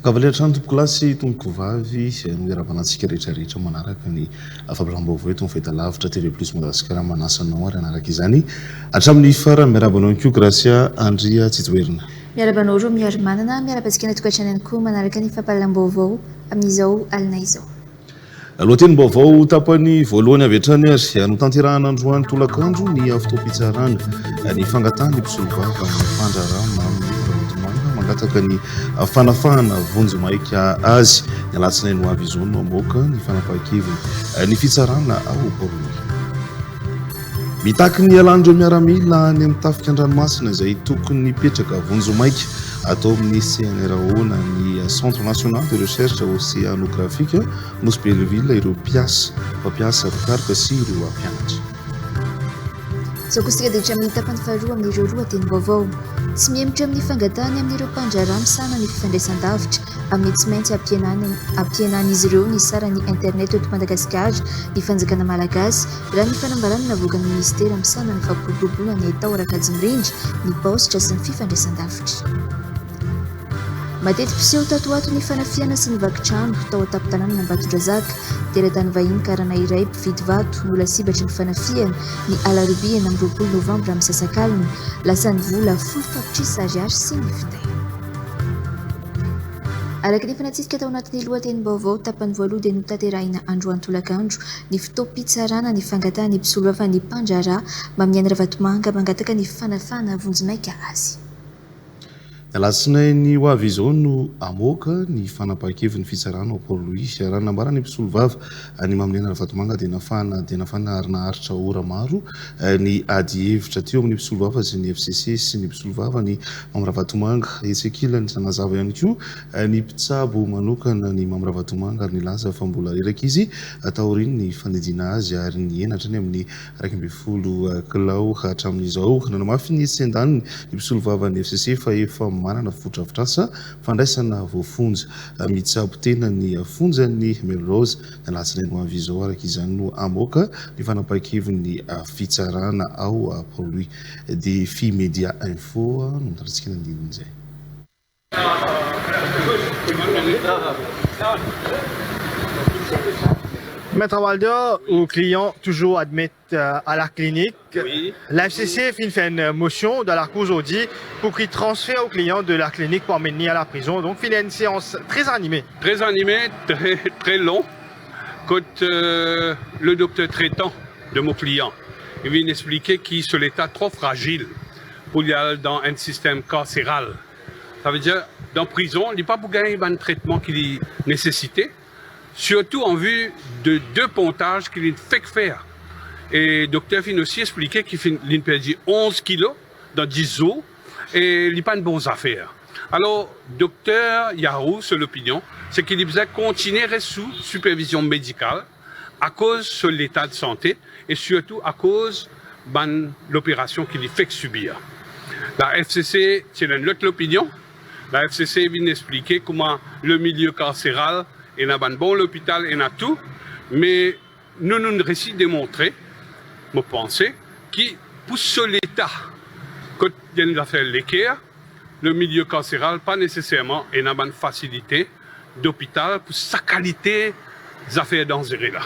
Ankavaliana hatrany tompokolahy sy tompokovavy no iarahabana antsika rehetra rehetra manaraka ny fampilam-baovao eto amin'ny fahitalavitra TV Plus Madagasikara manasa anao ary hanaraka izany hatramin'ny farany. Miarahaba anao ihany koa Gracia Andria Tsitoherina. Miarahaba anao Romy Harimanana, miarahaba antsika any an-tokantrano ihany koa manaraka ny fampahalalam-baovao amin'izao alina izao. Lohatenim-baovao tapany voalohany avy hatrany ary notanterahana androany tolakandro ny fotoam-pitsarana ny fangatahan'ny mpisolovava ny mpandraharaha Mamy Ravatomanga mangataka ny fanafahana vonjimaika azy. Ny alatsinainy ho avy izao no hamoaka ny fanapahan-keviny ny fitsarana ao Port-Louis. Mitaky ny hialan'ireo miaramila any amin'ny tafika an-dranomasina izay tokony hipetraka vonjimaika atao amin'ny CNRO na ny Centre National de Recherche Océanographique Nosy Belleville ireo mpiasa, mpampiasa, mpikaroka sy ireo mpianatra. Izao kosa isika dia hatramin'ny tapany faharoa amin'ireo lohatenim-baovao. Tsy mihemotra amin'ny fangatahany amin'ireo mpandraharaha misahana ny fifandraisan-davitra amin'ny tsy maintsy hampihenan'izy ireo ny saran'ny internet eto Madagasikara ny fanjakana malagasy, raha ny fanambarana navoakan'ny minisitera misahana ny fampiroboroboana ny haitao ara-kajy mirindra, ny paositra sy ny fifandraisan-davitra. Mateti-piseho tato ho ato ny fanafihana sy ny vaky trano tao an-tampon-tanànan'Ambatondrazaka. Teratany vahiny karana iray mpividy vato no lasibatry ny fanafihana ny alarobia 26 novambra misasakalina. Lasa ny vola 10 tapitrisa ariary sy ny finday. Araka ny efa natsidika tao anatin'ny lohatenim-baovao tapany voaloha dia notanterahina androany tolakandro ny fotoam-pitsarana ny fangatahan'ny mpisolovavan'ny mpandraharaha Maminiaina Ravatomanga mangataka ny fanafahana vonjimaika azy. Ny alatsinainy ho avy izao no hamoaka ny fanapahan-keviny fitsarana ao Port Louis. Raha ny nambaran'ny mpisolovava an'i Maminiaina Ravatomanga dia nafana dia nafana ary naharitra ora maro ny ady hevitra teo amin'ny mpisolovava sy ny FCC sy ny mpisolovava an'i Mamy Ravatomanga. Etsy ankilany, nanazava ihany koa ny mpitsabo manokana an'i Mamy Ravatomanga ary nilaza fa mbola reraka izy taorian'ny fandidiana azy ary nihena hatrany amin'ny 11 kilao hatramin'izao. Nanamafy ny etsy andaniny ny mpisolovavan'ny FCC fa efa manana fotodrafitrasa fandraisana voafonja mitsabo tena ny fonjan'ny Melrose. Ny alatsinainy ho avy izao araka izany no hamoaka ny fanapahan-keviny fitsarana ao Port Louis. Défi Media Info no mitantara antsika ny andininy izay. Maître Walder, au client toujours admet à la clinique. Oui. La FCC fait une motion dans la cour aujourd'hui pour qu'il transfère au client de la clinique pour amener à la prison. Donc, il y a une séance très animée. Très animée, très, très long. Quand le docteur traitant de mon client il vient expliquer qu'il est l'état trop fragile pour y aller dans un système carcéral. Ça veut dire, dans prison, il n'est pas pour gagner un traitement qu'il nécessitait, surtout en vue de deux pontages qu'il fait faire. Et le docteur vient aussi expliquer qu'il a perdu 11 kilos dans 10 jours et il n'est pas une bonne affaire. Alors, docteur Yahoo, c'est l'opinion, c'est qu'il besoin continuer à rester sous supervision médicale à cause de l'état de santé et surtout à cause de l'opération qu'il fait subir. La FCC tient une autre opinion. La FCC vient expliquer comment le milieu carcéral est un bon l'hôpital et a tout, mais nous nous réussi démontrer, je pense, qui pousse l'état quand il y a une affaire l'équerre, le milieu carcéral pas nécessairement est une bonne facilité d'hôpital pour sa qualité des affaires dangereuses là.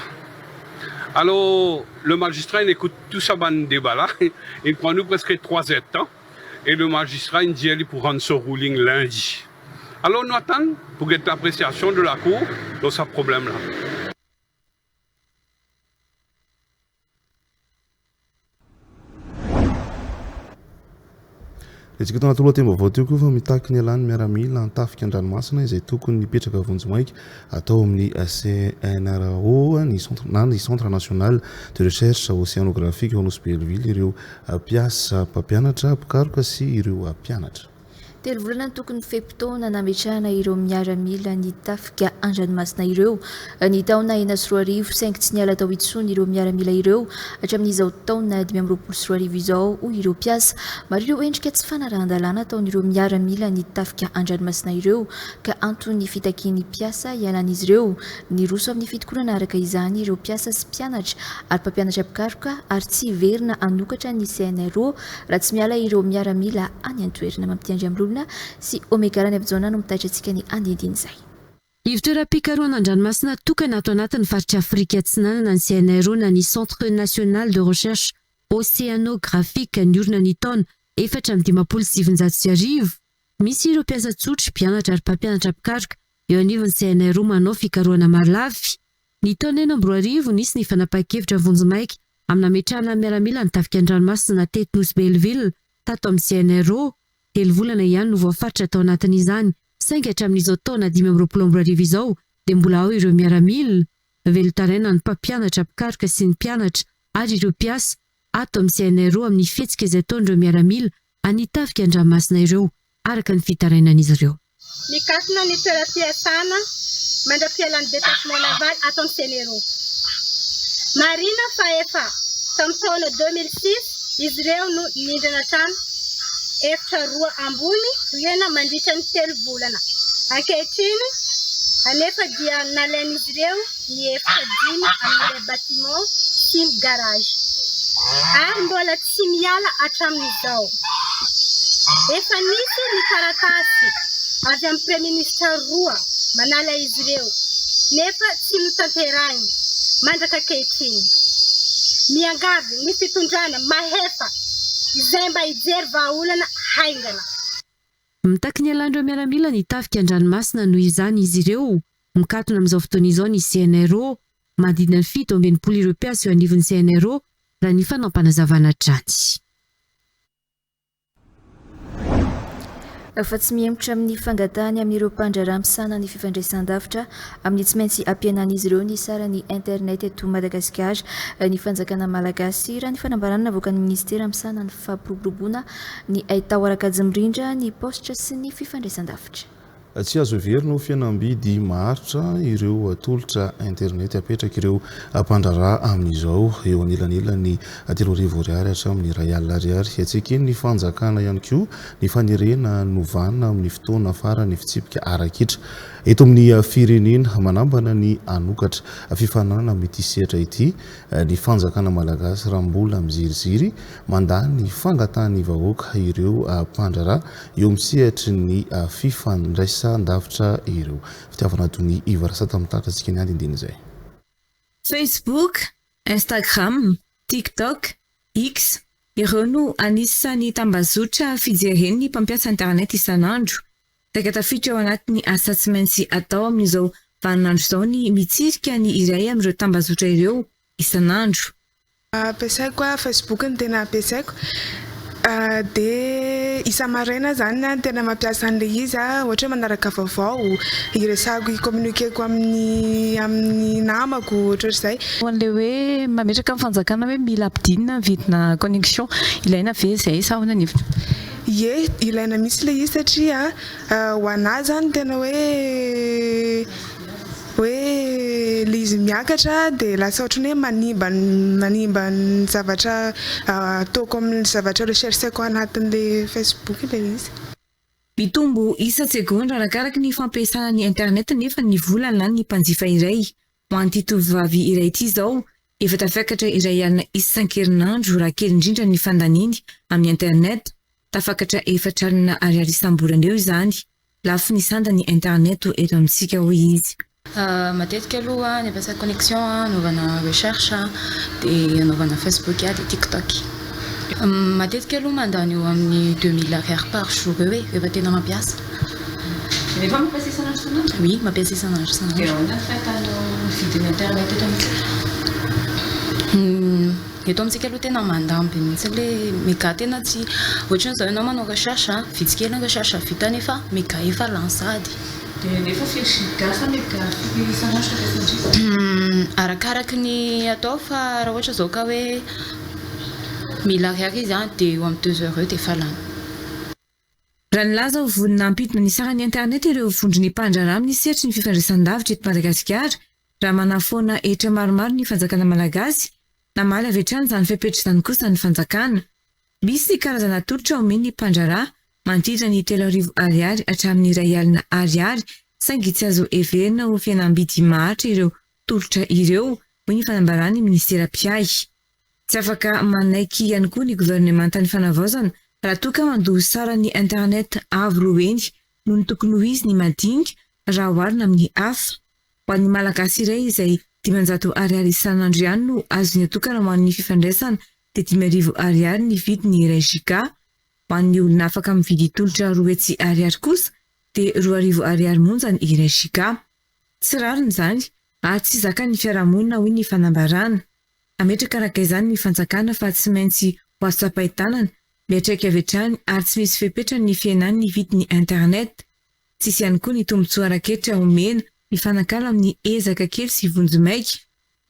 Alors, le magistrat, il écoute tout ça, bon débat là. Il prend nous presque 3 heures de temps. Et le magistrat, il dit, il pour rendre son ruling lundi. Alors, nous attendons pour être l'appréciation de la cour dans ce problème-là. Betsaka tao anaty lohatenim-baovao teo koa fa mitaky ny hialan'ny miaramila an-tafika an-dranomasina izay tokony hipetraka vonjimaika atao amin'ny CNRO ny centre na ny Centre National de Recherche Océanographique ao Nosy Belleville ireo mpiasa, mpampianatra, mpikaroka sy ireo mpianatra. Telo volana no tokony fe-potoana nametrahana ireo miaramila ny tafika an-dranomasina ireo ny taona 2006 saingy tsy niala tao intsony ireo miaramila ireo hatramin'izao taona 2025 izao hoy ireo mpiasa. Maro ireo endrika tsy fanarahan-dalàna ataon'ireo miaramila ny tafika an-dranomasina ireo ka anton'ny fitakian'ny mpiasa hialan'izy ireo. Niroso amin'ny fitokonana araka izany ireo mpiasa sy mpianatra ary mpampianatra mpikaroka ary tsy hiverina hanokatra ny CNRO Raha tsy miala ireo miaramila any an-toerana Mampitia Andriamilolona sy Omega Raniavijaona no mitaitra antsika ny andindinin'izay. Ivon-toeram-pikarohana an-dranomasina tokana ato anatin'ny faritra Afrika Atsinanana ny CNRO na ny Centre National de Recherche Océanographique niorina ny taona 1954. Misy ireo mpiasa tsotra, mpianatra ary mpampianatra mpikaroka eo anivon'ny CNRO manao fikarohana marolafy. Ny taona 2006, nisy ny fanapahan-kevitra vonjimaika amin'ny nametrahana miaramila ny tafika an-dranomasina teto Nosy Belleville, tato amin'ny CNRO. Telo volana ihany no voafaritra tao anatin'izany, saingy hatramin'izao taona 2025 izao dia mbola ao ireo miaramila. Velon-taraina ny mpampianatra mpikaroka sy ny mpianatra ary ireo mpiasa ato amin'ny CNRO amin'ny fihetsika izay ataon'ireo miaramila an'ny tafika an-dranomasina ireo, araka ny fitarainan'izy ireo. Mikatona ny toeram-piasana mandra-pialan'ny détachement naval ato amin'ny Sénéro. Marihina fa efa tamin'ny taona 2006 izy ireo no nindrana trano efitra roa ambony rihana mandritra ny telo volana. Ankehitriny anefa dia nalain'izy ireo ny efitra dimy amin'ilay bâtiment sy ny garage ary mbola tsy miala hatramin'izao. Efa nisy ny taratasy avy amin'ny Praiminisitra roa manala izy ireo nefa tsy notanterahiny mandraka ankehitriny. Miangavy ny fitondrana mahefa izay mba hijery vahaolana haingana. Mitaky ny hialan'ireo miaramila ny tafika an-dranomasina noho izany izy ireo. Mikatona amin'izao fotoana izao ny CNRO. Manodidina ny 67 ireo mpiasa eo anivon'ny CNRO raha ny fanaampanazavana hatrany. Fa tsy mihemotra amin'ny fangatahany amin'ireo mpandraharaha misahana ny fifandraisan-davitra amin'ny tsy maintsy hampihenan'izy ireo ny saran'ny internet eto Madagasikara ny fanjakana malagasy, raha ny fanambarana navoakan'ny minisitera misahana ny fampiroboroboana ny haitao ara-kajy mirindra, ny paositra sy ny fifandraisan-davitra. Tsy azo heverina ho fihenam-bidy maharitra ireo tolotra internet apetrak'ireo mpandraharaha amin'izao, eo anelanelan'ny 3000 ariary hatramin'ny 1000 ariary. Tsy eken'ny fanjakana ihany koa ny fanerena novana amin'ny fotoana farany fitsipika ara-ketra eto amin'ny firenena. Manambana ny hanokatra fifaninanana amin'ity sehatra ity ny fanjakana malagasy raha mbola miziriziry mandà ny fangatahan'ny vahoaka ireo mpandraharaha eo amin'ny sehatry ny fifandraisan-davitra ireo. Fitiavana Donia Yves Rasata mitarika antsika ny andinindiny izay. Facebook, Instagram, TikTok, X, ireo no anisan'ny tambazotra fijeren'ny mpampiasa internet isan'andro. Saika tafiditra ao anatin'ny asa tsy maintsy atao amin'izao vaninandro izao ny mitsirika ny iray amin'ireo tambazotra ireo isan'andro. Ampiasaiko a, Facebook no tena ampiasaiko dia isa-maraina zany aho no tena mampiasa an'ilay izy a, ohatra hoe manaraka vaovao, hiresahako hi-communiquer-ko amin'ny amin'ny namako ohatrohatr'izay. Ho an'ilay hoe mametraka ny fanjakana hoe mila ampidinina ny vidina connexion, ilaina ve izay sa ahoana ny hevitra? Ie, ilaina mihitsy ilay izy satria ho an'ahy zany tena hoe Hoe le izy miakatra dia lasa ohatran'ny hoe manimba manimba ny zavatra ataoko amin'ny zavatra recherche-ko anatin'le Facebook ilay izy. Mitombo isan-tsegondra arakaraka ny fampiasana ny internet nefa ny vola lanin'ny mpanjifa iray. Ho an'ity tovovavy iray ity izao, efa tafiakatra 1000 isan-kerinandro raha kely indrindra ny fandaniany amin'ny internet. Tafakatra 40 ariary isam-bolana eo izany. Lafo ny sanda ny internet eto amintsika hoy izy. Matetika aloha ny ampiasako connexion anaovana recherche dia anaovana facebook dia tiktok. Matetika aloha mandany eo amin'ny 2000 ariary par jour eo e, rehefa tena mampiasa. Nefa mampiasa isan'andro isan'andro? Oui, mampiasa isan'andro isan'andro. Dia ahoana ny fahitanao ny vidin'ny internet eto amintsika? Eto amintsika aloha tena mandany be mihitsy le mega tena tsy ohatran'ny zao ianao manao recherche a, vitsy kely ny recherche vita nefa mega efa lany sahady. Dia nefa firy giga sa mega firy isan'andro no ampiasain-dry? Arakaraky ny atao fa raha ohatra zao ka hoe mille ariary izy an dia eo amin'ny deux heures eo dia efa lany. Raha nilaza ho vonona hampidina ny saran'ny internet ireo vondron'ny mpandraharaha amin'ny sehatry ny fifandraisan-davitra eto Madagasikara raha manafoana hetra maromaro ny fanjakana malagasy, namaly avy hatrany izany fepetra izany kosa ny fanjakana. Misy ny karazana tolotra omen'ny mpandraharaha, manodidina ny 3000 ariary hatramin'ny iray alina ariary, saingy tsy azo heverina ho fihenam-bidy maharitra ireo tolotra ireo, hoy ny fanambaran'ny minisitera mpiahy. Tsy afaka manaiky ihany koa ny governemantan'ny fanavaozana raha toa ka mandoa saran'ny internet avo roa heny noho ny tokony ho izy ny madinika raha oharina amin'ny hafa. Ho an'ny Malagasy iray izay 500 ariary isan'andro ihany no azony atokana ho an'ny fifandraisana dia 5000 ariary ny vidiny iray giga. Ho an'ny olona afaka mividy tolotra 200 ariary kosa dia 2000 ariary monja ny iray giga. Tsy rariny izany ary tsy zakan'ny fiarahamonina hoy ny fanambarana. Hametraka araka izany ny fanjakana fa tsy maintsy ho azo tsapain-tanana, miantraika avy hatrany ary tsy misy fepetra ny fihenan'ny vidin'ny internet. Tsisy ihany koa ny tombontsoa ara-ketra omena mifanakalo amin'ny ezaka kely sy vonjimaika.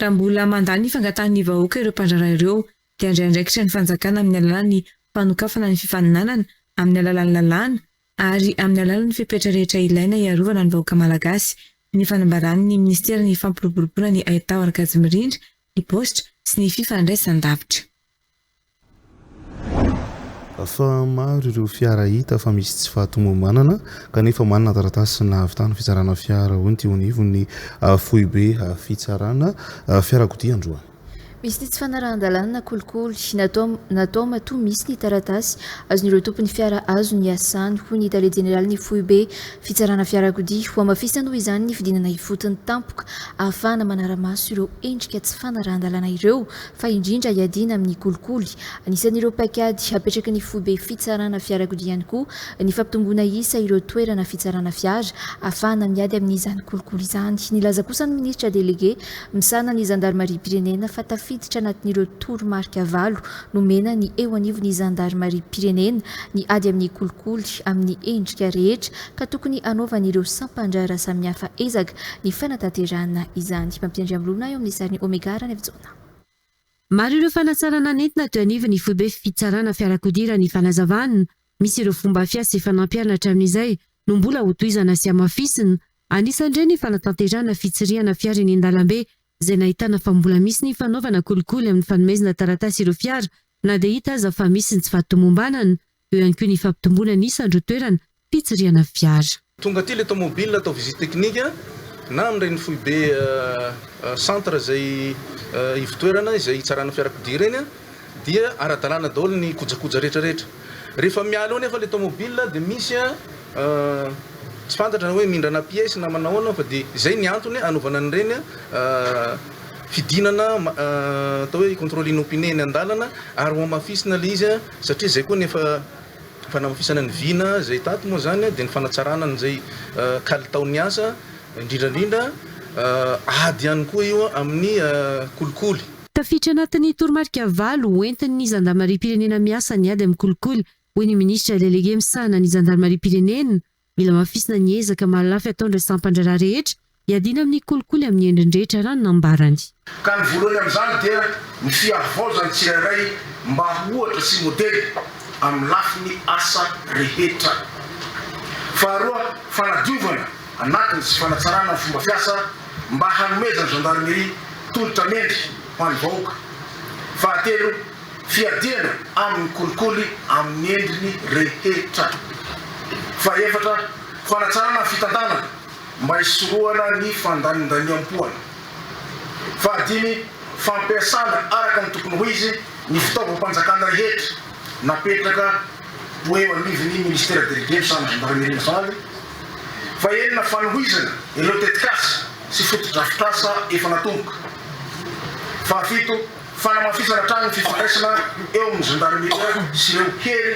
Raha mbola mandà ny fangatahan'ny vahoaka ireo mpandraharaha ireo dia handray andraikitra ny fanjakana amin'ny alalan'ny fanokafana ny fifaninanana amin'ny alalan'ny lalàna ary amin'ny alalan'ny fepetra rehetra ilaina hiarovana ny vahoaka malagasy, ny fanambaran'ny minisiteran'ny Fampiroboroboana ny haitao ara-kajy mirindra, ny paositra sy ny fifandraisan-davitra. Fa maro ireo fiara hita fa misy tsy fahatomombanana kanefa manana taratasy nahavitana fitsarana fiara, hoy ny teo anivon'ny foibe fitsarana fiarakodia androany. Misy ny tsy fanarahan-dalàna na kolikoly natao natao matoa misy ny taratasy azon'ireo tompon'ny fiara azo niasany, hoy ny tale jeneralin'ny foibe fitsarana fiarakodia. Hohamafisina noho izany ny fidinana ifotony tampoka ahafahana manara-maso ireo endrika tsy fanarahan-dalàna ireo fa indrindra hiadiana amin'ny kolikoly. Anisan'ireo paikady hapetraky ny foibe fitsarana fiarakodia ihany koa ny fampitomboana isa ireo toerana fitsarana fiara ahafahana miady amin'izany kolikoly izany. Nilaza kosa ny minisitra delege Misahana ny zandarimariam-pirenena fa tafiditra anatin'ireo toromarika valo nomena ny eo anivon'ny zandarimariam-pirenena ny ady amin'ny kolikoly amin'ny endrika rehetra ka tokony hanaovan'ireo sampan-draharaha samihafa ezaka ny fanatanterahana izany. Mampiandry ambilona eo amin'ny sarin'i Omega Ranaivojaona. Maro ireo fanatsarana nentina teo anivon'ny foibe fitsarana fiarakodia raha ny fanazavana. Misy ireo fomba fiasa efa nampiharina hatramin'izay no mbola hotohizana sy hamafisina. Anisan'ireny ny fanatanterahana fitsirihana fiara eny an-dalambe izay nahitana fa mbola misy ny fanaovana kolikoly amin'ny fanomezana taratasy ireo fiara na dia hita aza fa misy ny tsy fahatomombanana. Eo ihany koa ny fampitomboana ny isan'ireo toerana fitsirihana fiara. Tonga aty ilay tomobile atao visite technique na amin'ireny foibe centre izay ivotoerana izay hitsarana fiarakodia ireny dia ara-dalàna daholo ny kojakoja rehetra rehetra. Rehefa miala eo nefa ilay tomobile dia misy tsy fantatra na hoe mindrana pièce na manao ahoana fa dia izay ny antony anaovana an'ireny fidinana atao hoe contrôle inopiné eny an-dalana ary hohamafisina ilay izy satria izay koa ny efa Fanamafisana ny vina izay tato moa izany dia ny fanatsarana an'izay kalitaon'ny asa, indrindra indrindra ady ihany koa io amin'ny kolikoly. Tafiditra anatin'ny toromarika valo hoentin'ny zandarimariam-pirenena miasa ny ady amin'ny kolikoly, hoy ny minisitra delege misahana ny zandarimariam-pirenena, Mila hamafisina ny ezaka mahalafy ataon'ireo sampan-draharaha rehetra hiadiana amin'ny kolikoly amin'ny endriny rehetra, raha ny nambarany. Ka ny voalohany amin'izany dia ny fihavaozan'ny tsirairay mba ho ohatra sy modely amin'ny lafiny asa rehetra. Faharoa, fanadiovana anatiny sy fanatsarana ny fomba fiasa mba hanomezan'ny gendarmerie tolotra mendrika ho an'ny vahoaka. Fahatelo, Fiadiana amin'ny kolikoly amin'ny endriny rehetra. Fahefatra, fanatsarana ny fitantanana mba hisorohana ny fandanindaniam-poana. Fahadimy, fampiasana araka ny tokony ho izy ny fitaovam-panjakana rehetra napetraka ho eo anivon'ny Ministera Delege misahana Gendarmerie Nasionaly. Fahenina, fanohizana ireo tetikasa sy fotodrafitrasa efa natomboka. Fahafito, Fanamafisana hatrany ny fifandraisana eo amin'ny zandarmeria sy ireo hery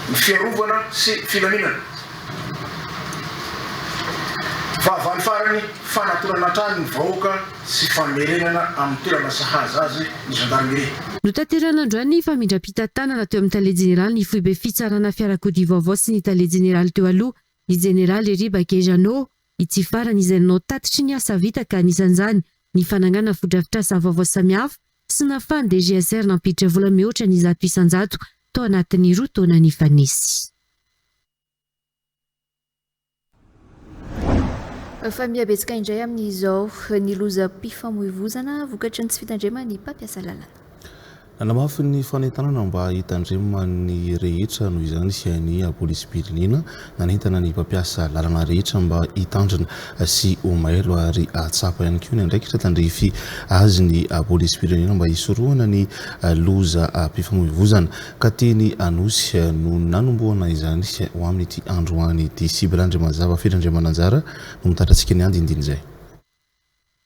ny fiarovana sy filaminana. Fahavalo farany, fanatonana hatrany ny vahoaka sy famerenana amin'ny toerana sahaza azy ny zandarmeria. Notanterahina androany ny famindram-pitantanana teo amin'ny tale jeneraly ny foibe fitsarana fiarakodia vaovao sy ny tale jeneraly teo aloha, ny jeneraly Ribake Jeannot. Ity farany izay nanao tatitry ny asa vita ka anisan'izany ny fananganana fotodrafitrasa vaovao samihafa sy nahafahan'ny DGSR nampiditra vola mihoatra ny 100% tao anatin'ny roa taona nifanesy. Fa mihabetsaka indray amin'izao ny lozam-pifamoivozana vokatry ny tsy fitandreman'ny mpampiasa lalana. Nanamafy ny fanentanana mba hitandreman'ny rehetra noho izany ny polisim-pirenena. Nanentana ny mpampiasa lalana rehetra mba hitandrina sy ho mailo ary hahatsapa ihany koa ny andraikitra tandrify azy ny polisim-pirenena mba hisorohana ny lozam-pifamoivozana. Ka teny Anosy no nanombohana izany ho amin'ity androany ity. Sibla Andriamazava Fetra Andriamananjara no mitatra antsika ny andinindin'izay.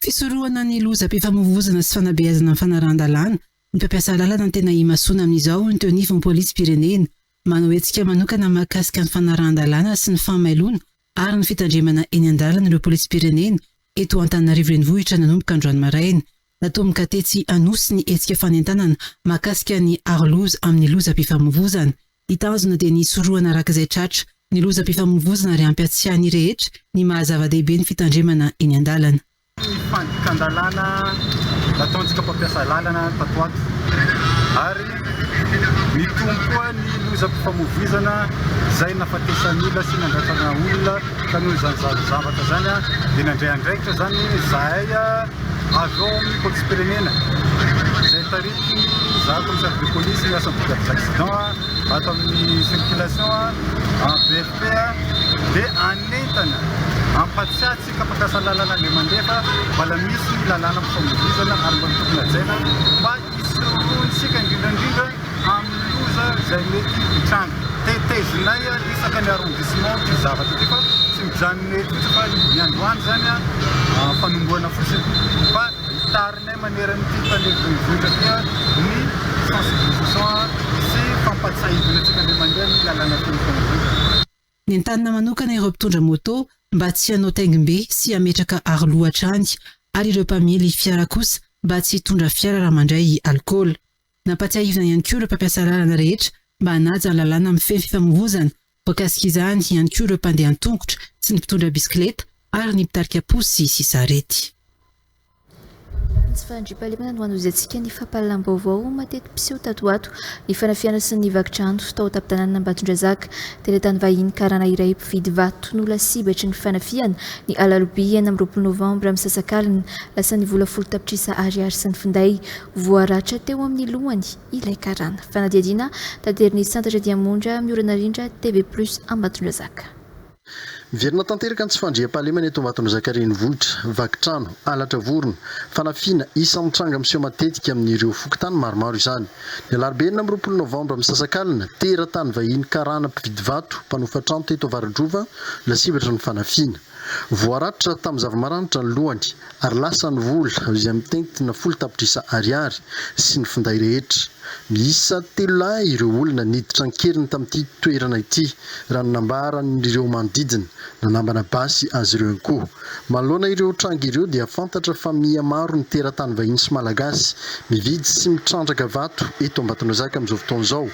Fisorohana ny lozam-pifamoivozana sy fanabeazana ny fanarahan-dalàna, ny mpampiasa lalana no tena imasoana amin'izao hoy ny teo anivon'ny polisim-pirenena. Manao hetsika manokana mahakasika ny fanarahan-dalàna sy ny fahamailona ary ny fitandremana eny an-dalana ireo polisim-pirenena eto Antananarivo Renivohitra nanomboka androany maraina. Natomboka tetsy Anosy ny hetsika fanentanana mahakasika ny aro loza amin'ny lozam-pifamoivozana. Ny tanjona dia ny hisorohana araka izay tratra ny lozam-pifamoivozana ary hampiatsiahy ny rehetra ny maha zava-dehibe ny fitandremana eny an-dalana. Ny fandikan-dalàna nataontsika mpampiasa lalana tato ato ary mitombo koa ny lozam-pifamoivoizana izay nahafatesan'olona sy nandratrana olona ka noho izany zavatra izany dia nandray andraikitra izany izahay avy ao amin'ny polisim-pirenena izay taritin'ny izaho commissaire de police miasa amin'ny brigade des accidents ato amin'ny circulation BFP dia hanentana hampatsiahy antsika mpampiasa lalana indray mandeha fa mbola misy ny lalàna fifamoivoizana ary mbola tokony hajaina mba hisorohantsika indrindra indrindra amin'ny loza izay mety hitranga. Tetezinay isaka ny arrondissement ity zavatra ity fa tsy mijanona eto fotsiny fa ny androany izany fanombohana fotsiny fa hitarinay maneran'ity tany renivohitra ity ny sensibilisation sy fampatsiahivana antsika indray mandeha ny lalàna feno famoizana. Nentanina manokana ireo mpitondra moto mba tsy hanao taingim-be sy hametraka aroloha hatrany ary ireo mpamily fiara kosa mba tsy hitondra fiara raha mandray alikaola. Nampatsiahivina ihany koa ireo mpampiasa lalana rehetra mba hanaja ny lalàna mifehy ny fifamoivozana, voakasika izany ihany koa ireo mpandeha an-tongotra sy ny mpitondra bisikileta ary ny mpitarika posy sy sarety. Ny tsy fahandriampahalemana no hanohizantsika ny fampahalalam-baovao mateti-piseho tato ho ato. Ny fanafihana sy ny vaky trano tao an-tampon-tanànan'Ambatondrazaka. Teratany vahiny karana iray mpividy vato no lasibatry ny fanafihana ny alarobia 26 novambra misasakalina. Lasa ny vola folo tapitrisa ariary sy ny finday. Voaratra teo amin'ny lohany ilay karana. Fanadihadiana taterin'i Santatra Diamondra, Miorina Rindra, TV Plus Ambatondrazaka. Miverina tanteraka ny tsy fandriampahalemana eto Ambatondrazaka renivohitra. Vaky trano, halatra vorona, fanafiana, isan'ny tranga miseho matetika amin'ireo fokontany maromaro izany. Ny alarobia 26 novambra misasakalina, teratany vahiny karana mpividy vato, mpanofa trano teto Avaradrova, lasibatry ny fanafiana. Voaratra tamin'ny zava-maranitra ny lohany ary lasa ny vola izay mitentina folo tapitrisa ariary sy ny finday rehetra. Miisa telo lahy ireo olona niditra an-keriny tamin'ity toerana ity raha ny nambaran'ireo manodidina, nanambana basy azy ireo ihany koa. Manoloana ireo tranga ireo dia fantatra fa miha maro ny teratany vahiny sy malagasy mividy sy mitrandraka vato eto Ambatondrazaka amin'izao fotoana izao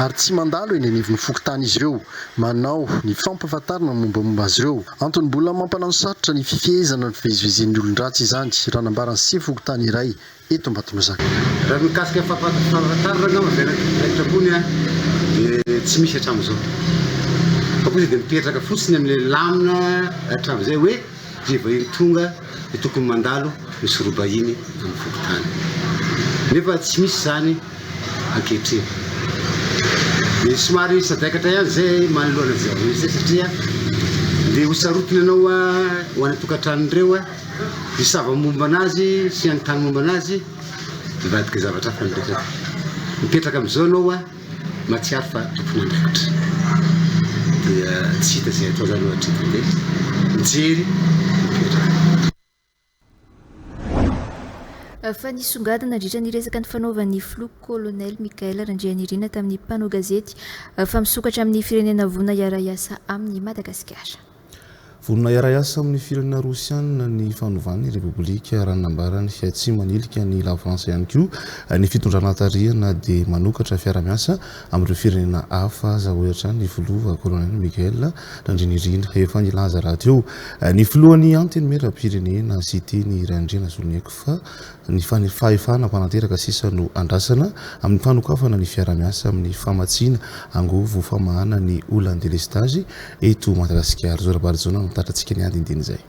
ary tsy mandalo eny anivon'ny fokontany izy ireo manao ny fampahafantarana ny mombamomba azy ireo. Antony mbola mampanano sarotra ny fifehezana ny fivezivezen'ny olon-dratsy izany, raha nambaran'ny sefo fokontany iray eto Ambatondrazaka. Raha ny mikasika ny fampahafantarana angamba avy any andraikitra ambony dia tsy misy hatramin'izao. Fa kosa dia mipetraka fotsiny amin'ilay lamina hatramin'izay hoe izay vahiny tonga dia tokony mandalo ny sorohim-bahiny amin'ny fokontany. Nefa tsy misy izany. ankehitriny. Dia somary sadaikatra ihany izay manoloana izay zava-misy izay satria dia ho sarotiny anao ho any an-tokantranon'ireo hisava momba anazy sy hanontany momba anazy, hivadika zavatra hafa ny resaka. Mipetraka amin'izao ianao mahatsiaro fa tompon'andraikitra. Dia tsy hita izay atao izany hatreto dia mijery mipetraka. Fa nisongadina nandritra ny resaka nifanaovan'ny filoha Kolonely Michaël Randrianirina tamin'ny mpanao gazety fa misokatra amin'ny firenena vonona hiara-hiasa amin'i Madagasikara. Vonona hiara-hiasa amin'ny firenena Rosiana ny fanovan'ny Repoblika raha ny nambarany. Tsy manilika ny Lafrantsa ihany koa ny fitondrana tarihana dia manokatra fiara-miasa amin'ireo firenena hafa aza, hoy hatrany ny filoha Kolonely Michaël Randrianirina. Efa nilaza rahateo ny filohan'ny Antenimierampirenena Siteny Randrianasoloniaiko fa ny fahefana mpananteraka sisa no andrasana amin'ny fanokafana ny fiarahamiasa amin'ny famatsiana angovo famahana ny olan'ny delestazy eto Madagasikara. Zo Rabarijaona no mitatitra antsika ny andinindin'izay.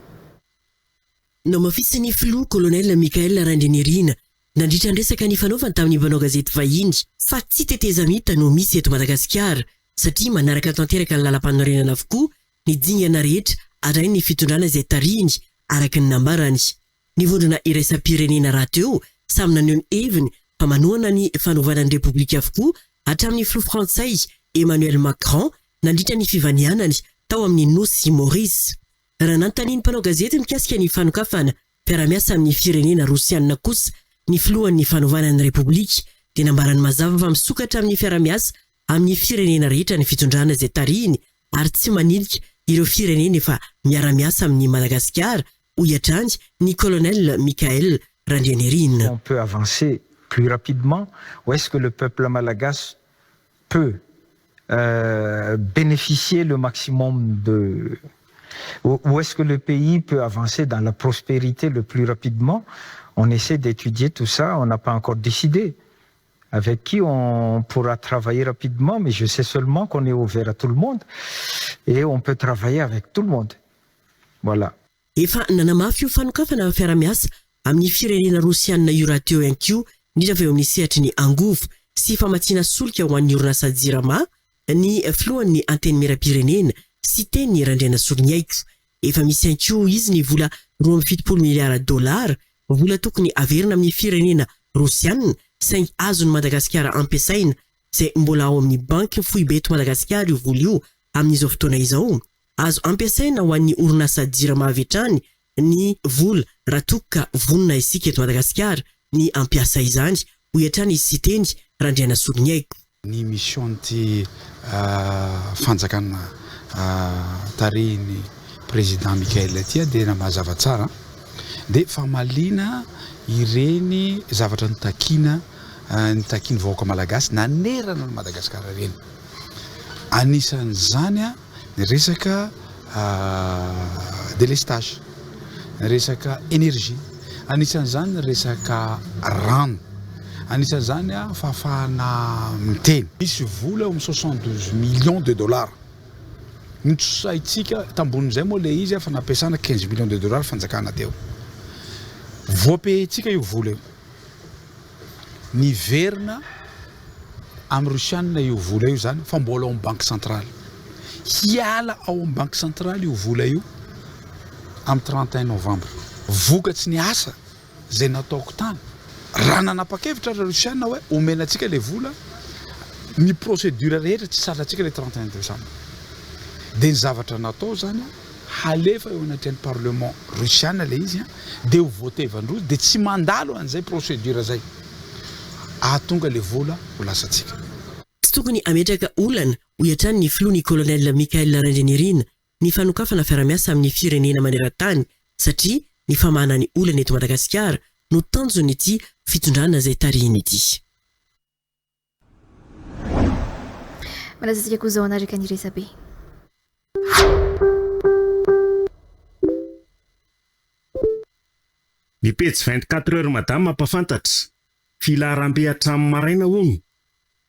Nohamafisin'ny filoha Colonel Michaël Randrianirina nandritra ny resaka nifanaovany tamin'ny mpanao gazety vahiny fa tsy tetezamita no misy eto Madagasikara satria manaraka tanteraka ny lalampanorenana avokoa ny dingana rehetra arahin'ny fitondrana izay tarihiny araka ny nambarany. Ny vondrona iraisam-pirenena rahateo samy naneho ny heviny fa manohana ny fanovana ny Repoblika avokoa hatramin'ny filoha frantsay Emmanuel Macron nandritra ny fivanianany tao amin'ny nosy Maurice. Raha nanontanian'ny mpanao gazety mikasika ny fanokafana mpiara-miasa amin'ny firenena rosianina kosa ny filohan'ny fanovana ny Repoblika dia nambarany mazava fa misokatra amin'ny fiara-miasa amin'ny firenena rehetra ny fitondrana izay tarihiny ary tsy manilika ireo firenena efa miara-miasa amin'i Madagasikara, hoy hatrany ny Colonel Michaël Randrianirina. On peut avancer plus rapidement ou est-ce que le peuple malagasy peut bénéficier le maximum de Où est-ce que le pays peut avancer dans la prospérité le plus rapidement On essaie d'étudier tout ça, on n'a pas encore décidé avec qui on pourra travailler rapidement, mais je sais seulement qu'on est ouvert à tout le monde et on peut travailler avec tout le monde. Voilà. Efa nanamafy io fanokafana fiara-miasa amin'ny firenena rosianina io rahateo ihany koa, indrindra fa eo amin'ny sehatry ny angovo sy famatsiana solika ho an'ny orinasa Jirama, ny filohan'ny Antenimierampirenena, Siteny Randrianasoloniaiko. Efa misy ihany koa, hoy izy, ny vola 72 miliara dolara, vola tokony haverina amin'ny firenena rosianina saingy azon'i Madagasikara ampiasaina, izay mbola ao amin'ny banky foibe eto Madagasikara io vola io amin'izao fotoana izao. Azo ampiasaina ho an'ny orinasa Jirama avy hatrany ny vola raha toa ka vonona isika eto Madagasikara ny hampiasa izany, hoy hatrany i Siteny Randrianasoloniaiko. Ny mission-n'ity fanjakana tarihin'ny Président Mickaël ity dia mazava tsara dia famaliana ireny zavatra notakiana notakian'ny vahoaka malagasy nanerana an'i Madagasikara ireny. Anisan'izany ny resaka délestage, ny resaka énergie, anisan'izany ny resaka rano, anisan'izany fahafahana miteny. Misy vola eo amin'ny 72 millions de dollars notrosaintsika, tambonin'izay moa ilay izy fa nampiasana 15 millions de dollars fanjakana teo. Voapehintsika io vola io. Niverina amin'ny Rosiana io vola io izany fa mbola ao amin'ny banque centrale. Hiala ao amin'ny banque centrale io vola io amin'ny 31 novembre. Vokatry ny asa izay nataoko tany, raha nanapa-kevitra ry Rosiana hoe omena antsika ilay vola, ny procédure rehetra tsy salantsika ilay 31 décembre. Dia ny zavatra natao izany, halefa eo anatrehan'ny parlement Russiana ilay izy dia ho votevan-drozy dia tsy mandalo an'izay procédure izay ahatonga ilay vola ho lasantsika. Tsy tokony hametraka olana, hoy hatrany ny filoha ny Colonel Michaël Randrianirina, ny fanokafana fiarahamiasa amin'ny firenena maneran-tany satria ny famahana ny olana eto Madagasikara no tanjon'ity fitondrana izay tarihiny ity. Manasa antsika koa izao hanaraka ny resabe. Ny pejy 24 heures madame mampafantatra, filaharambe hatramin'ny maraina hono,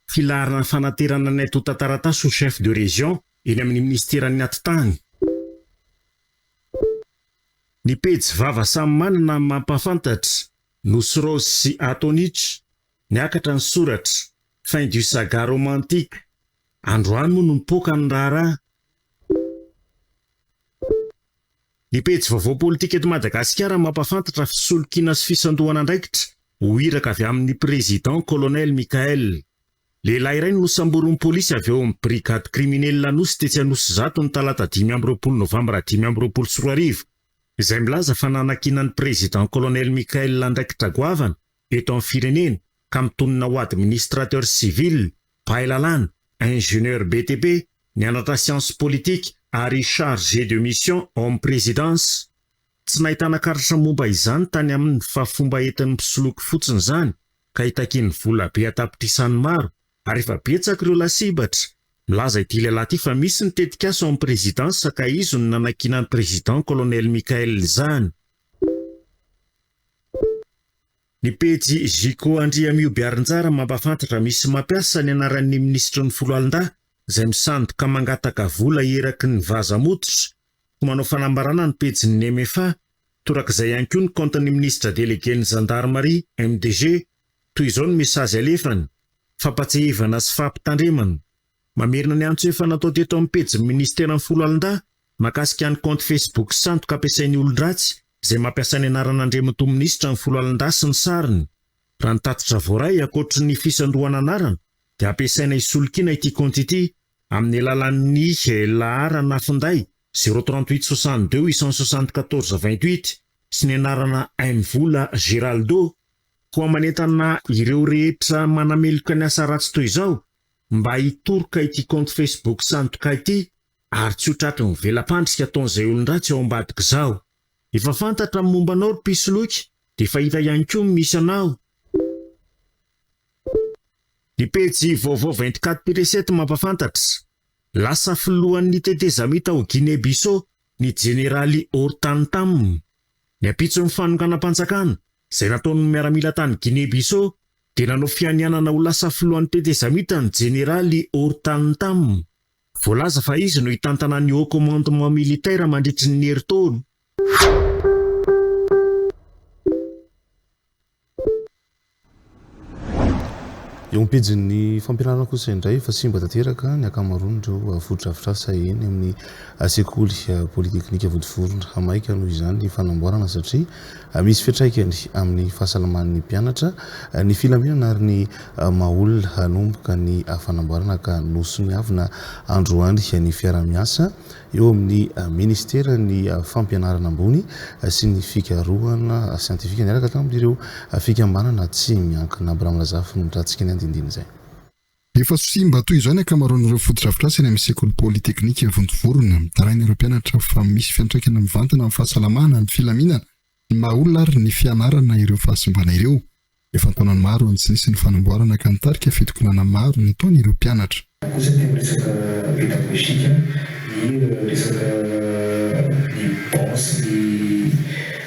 filaharana fanaterana ny antontan-taratasy ho chef de région eny amin'ny minisiteran'ny atitany. Ny pejy vava samy manana mampafantatra, Nosy Rose sy Atonich, Niakatra ny soratra, Fin du saga romantique. Androany moa no nipoaka ny raharaha. Ny pejy vaovao politika eto Madagasikara mampafantatra fisolokiana sy fisandohana andraikitra ho iraka avy amin'ny Président Colonel Michael. Lehilahy iray no nosamborin'ny polisy avy ao amin'ny Brigade criminelle Anosy tetsy Anosizato ny talata 25 novambra 2025, izay milaza fa nanakiana ny Président Colonel Michael andraikitra goavana eto amin'ny firenena ka mitonona ho administrateur civil, mpahay lalàna, ingénieur BTP, nianatra sciences politiques ary chargé de mission ao amin'ny présidence. Tsy nahitana karatra momba izany tany aminy fa fomba entin'ny mpisoloky fotsiny izany ka itakiany vola be an-tapitrisany maro ary efa betsaka ireo lasibatra. Milaza ity lehilahy ity fa misy ny tetikasa ao amin'ny présidence ka izy no nanakiana ny président colonel Michael izany. Ny pejy Jiko Andriamihobiarinjara mampahafantatra misy mampiasa ny anaran'ny minisitry ny foloalindahy izay misandoka mangataka vola eraky ny vaza-mototra ho manao fanambarana ny pejin'ny MFA. Torak'izay ihany koa ny kaontin'ny minisitra delegen'ny zandarimaria, MDG. Toy izao ny mesazy alefany, Fampatsiahivana sy fampitandremana. Mamerina ny antso efa natao teto amin'ny pejin'ny minisiteran'ny Foloalindahy mahakasika ny kaonty Facebook sandoka ampiasain'ny olon-dratsy izay mampiasa ny anaran'Andriamatoa Minisitra ny Foloalindahy sy ny sariny. Raha ny tatitra voaray, ankoatry ny fisandohana anarana dia ampiasaina hisolokiana ity kaonty ity amin'ny alalan'ny laharana finday zéro 38 62 874 28 sy ny anarana Mvola Geraldo. Koa manentana ireo rehetra manameloka ny asa ratsy toy izao mba hitoroka ity kaonty Facebook sandoka ity ary tsy ho tratry ny vela-pandrika ataon'izay olon-dratsy ao ambadik'izao. Efa fantatra ny momba anao ry mpisoloky dia efa hita ihany koa ny misy anao. Ny pejy vaovao 24 pire 7 mampafantatra, lasa filohan'ny tetezamita ao Guinée Bissau ny jeneraly Hortan Tam. Ny ampitson'ny fanonganam-panjakana izay nataon'ny miaramila tany Guinée Bissau dia nanao fianianana ho lasa filohan'ny tetezamita ny jeneraly Hortan Tam. Voalaza fa izy no hitantana ny Haut Commandement Militaire mandritry ny herintaona. Eo am-pejin'ny fampianarana kosa indray, efa simba tanteraka ny ankamaroan'ireo fotodrafitrasa eny amin'ny sekoly Polyteknika Vontovorona. Maika noho izany ny fanamboarana satria misy fiantraikany amin'ny fahasalaman'ny mpianatra, ny filaminana ary ny maha olona. Hanomboka ny fanamboarana ka nosoniavina androany ny fiaraha-miasa eo amin'ny ministeran'ny fampianarana ambony sy ny fikarohana siantifika niaraka tamin'ireo fikambanana tsy miankina. Abraham Razafy no nitrantsika ny andinindiny izay. Efa simba toy izao ny ankamaroan'ireo fotodrafitrasa eny amin'ny sekoly Polyteknika Vontovorona. Mitaraina ireo mpianatra fa misy fiantraikany mivantana amin'ny fahasalamana, ny filaminana, ny maha olona ary ny fianarana ireo fahasimbana ireo. Efa an-taonany maro no tsy nisy ny fanamboarana ka nitarika fitokonana maro nataon'ireo mpianatra. Kosa ny amin'ny resaka pédagogique, ny resaka ny banc sy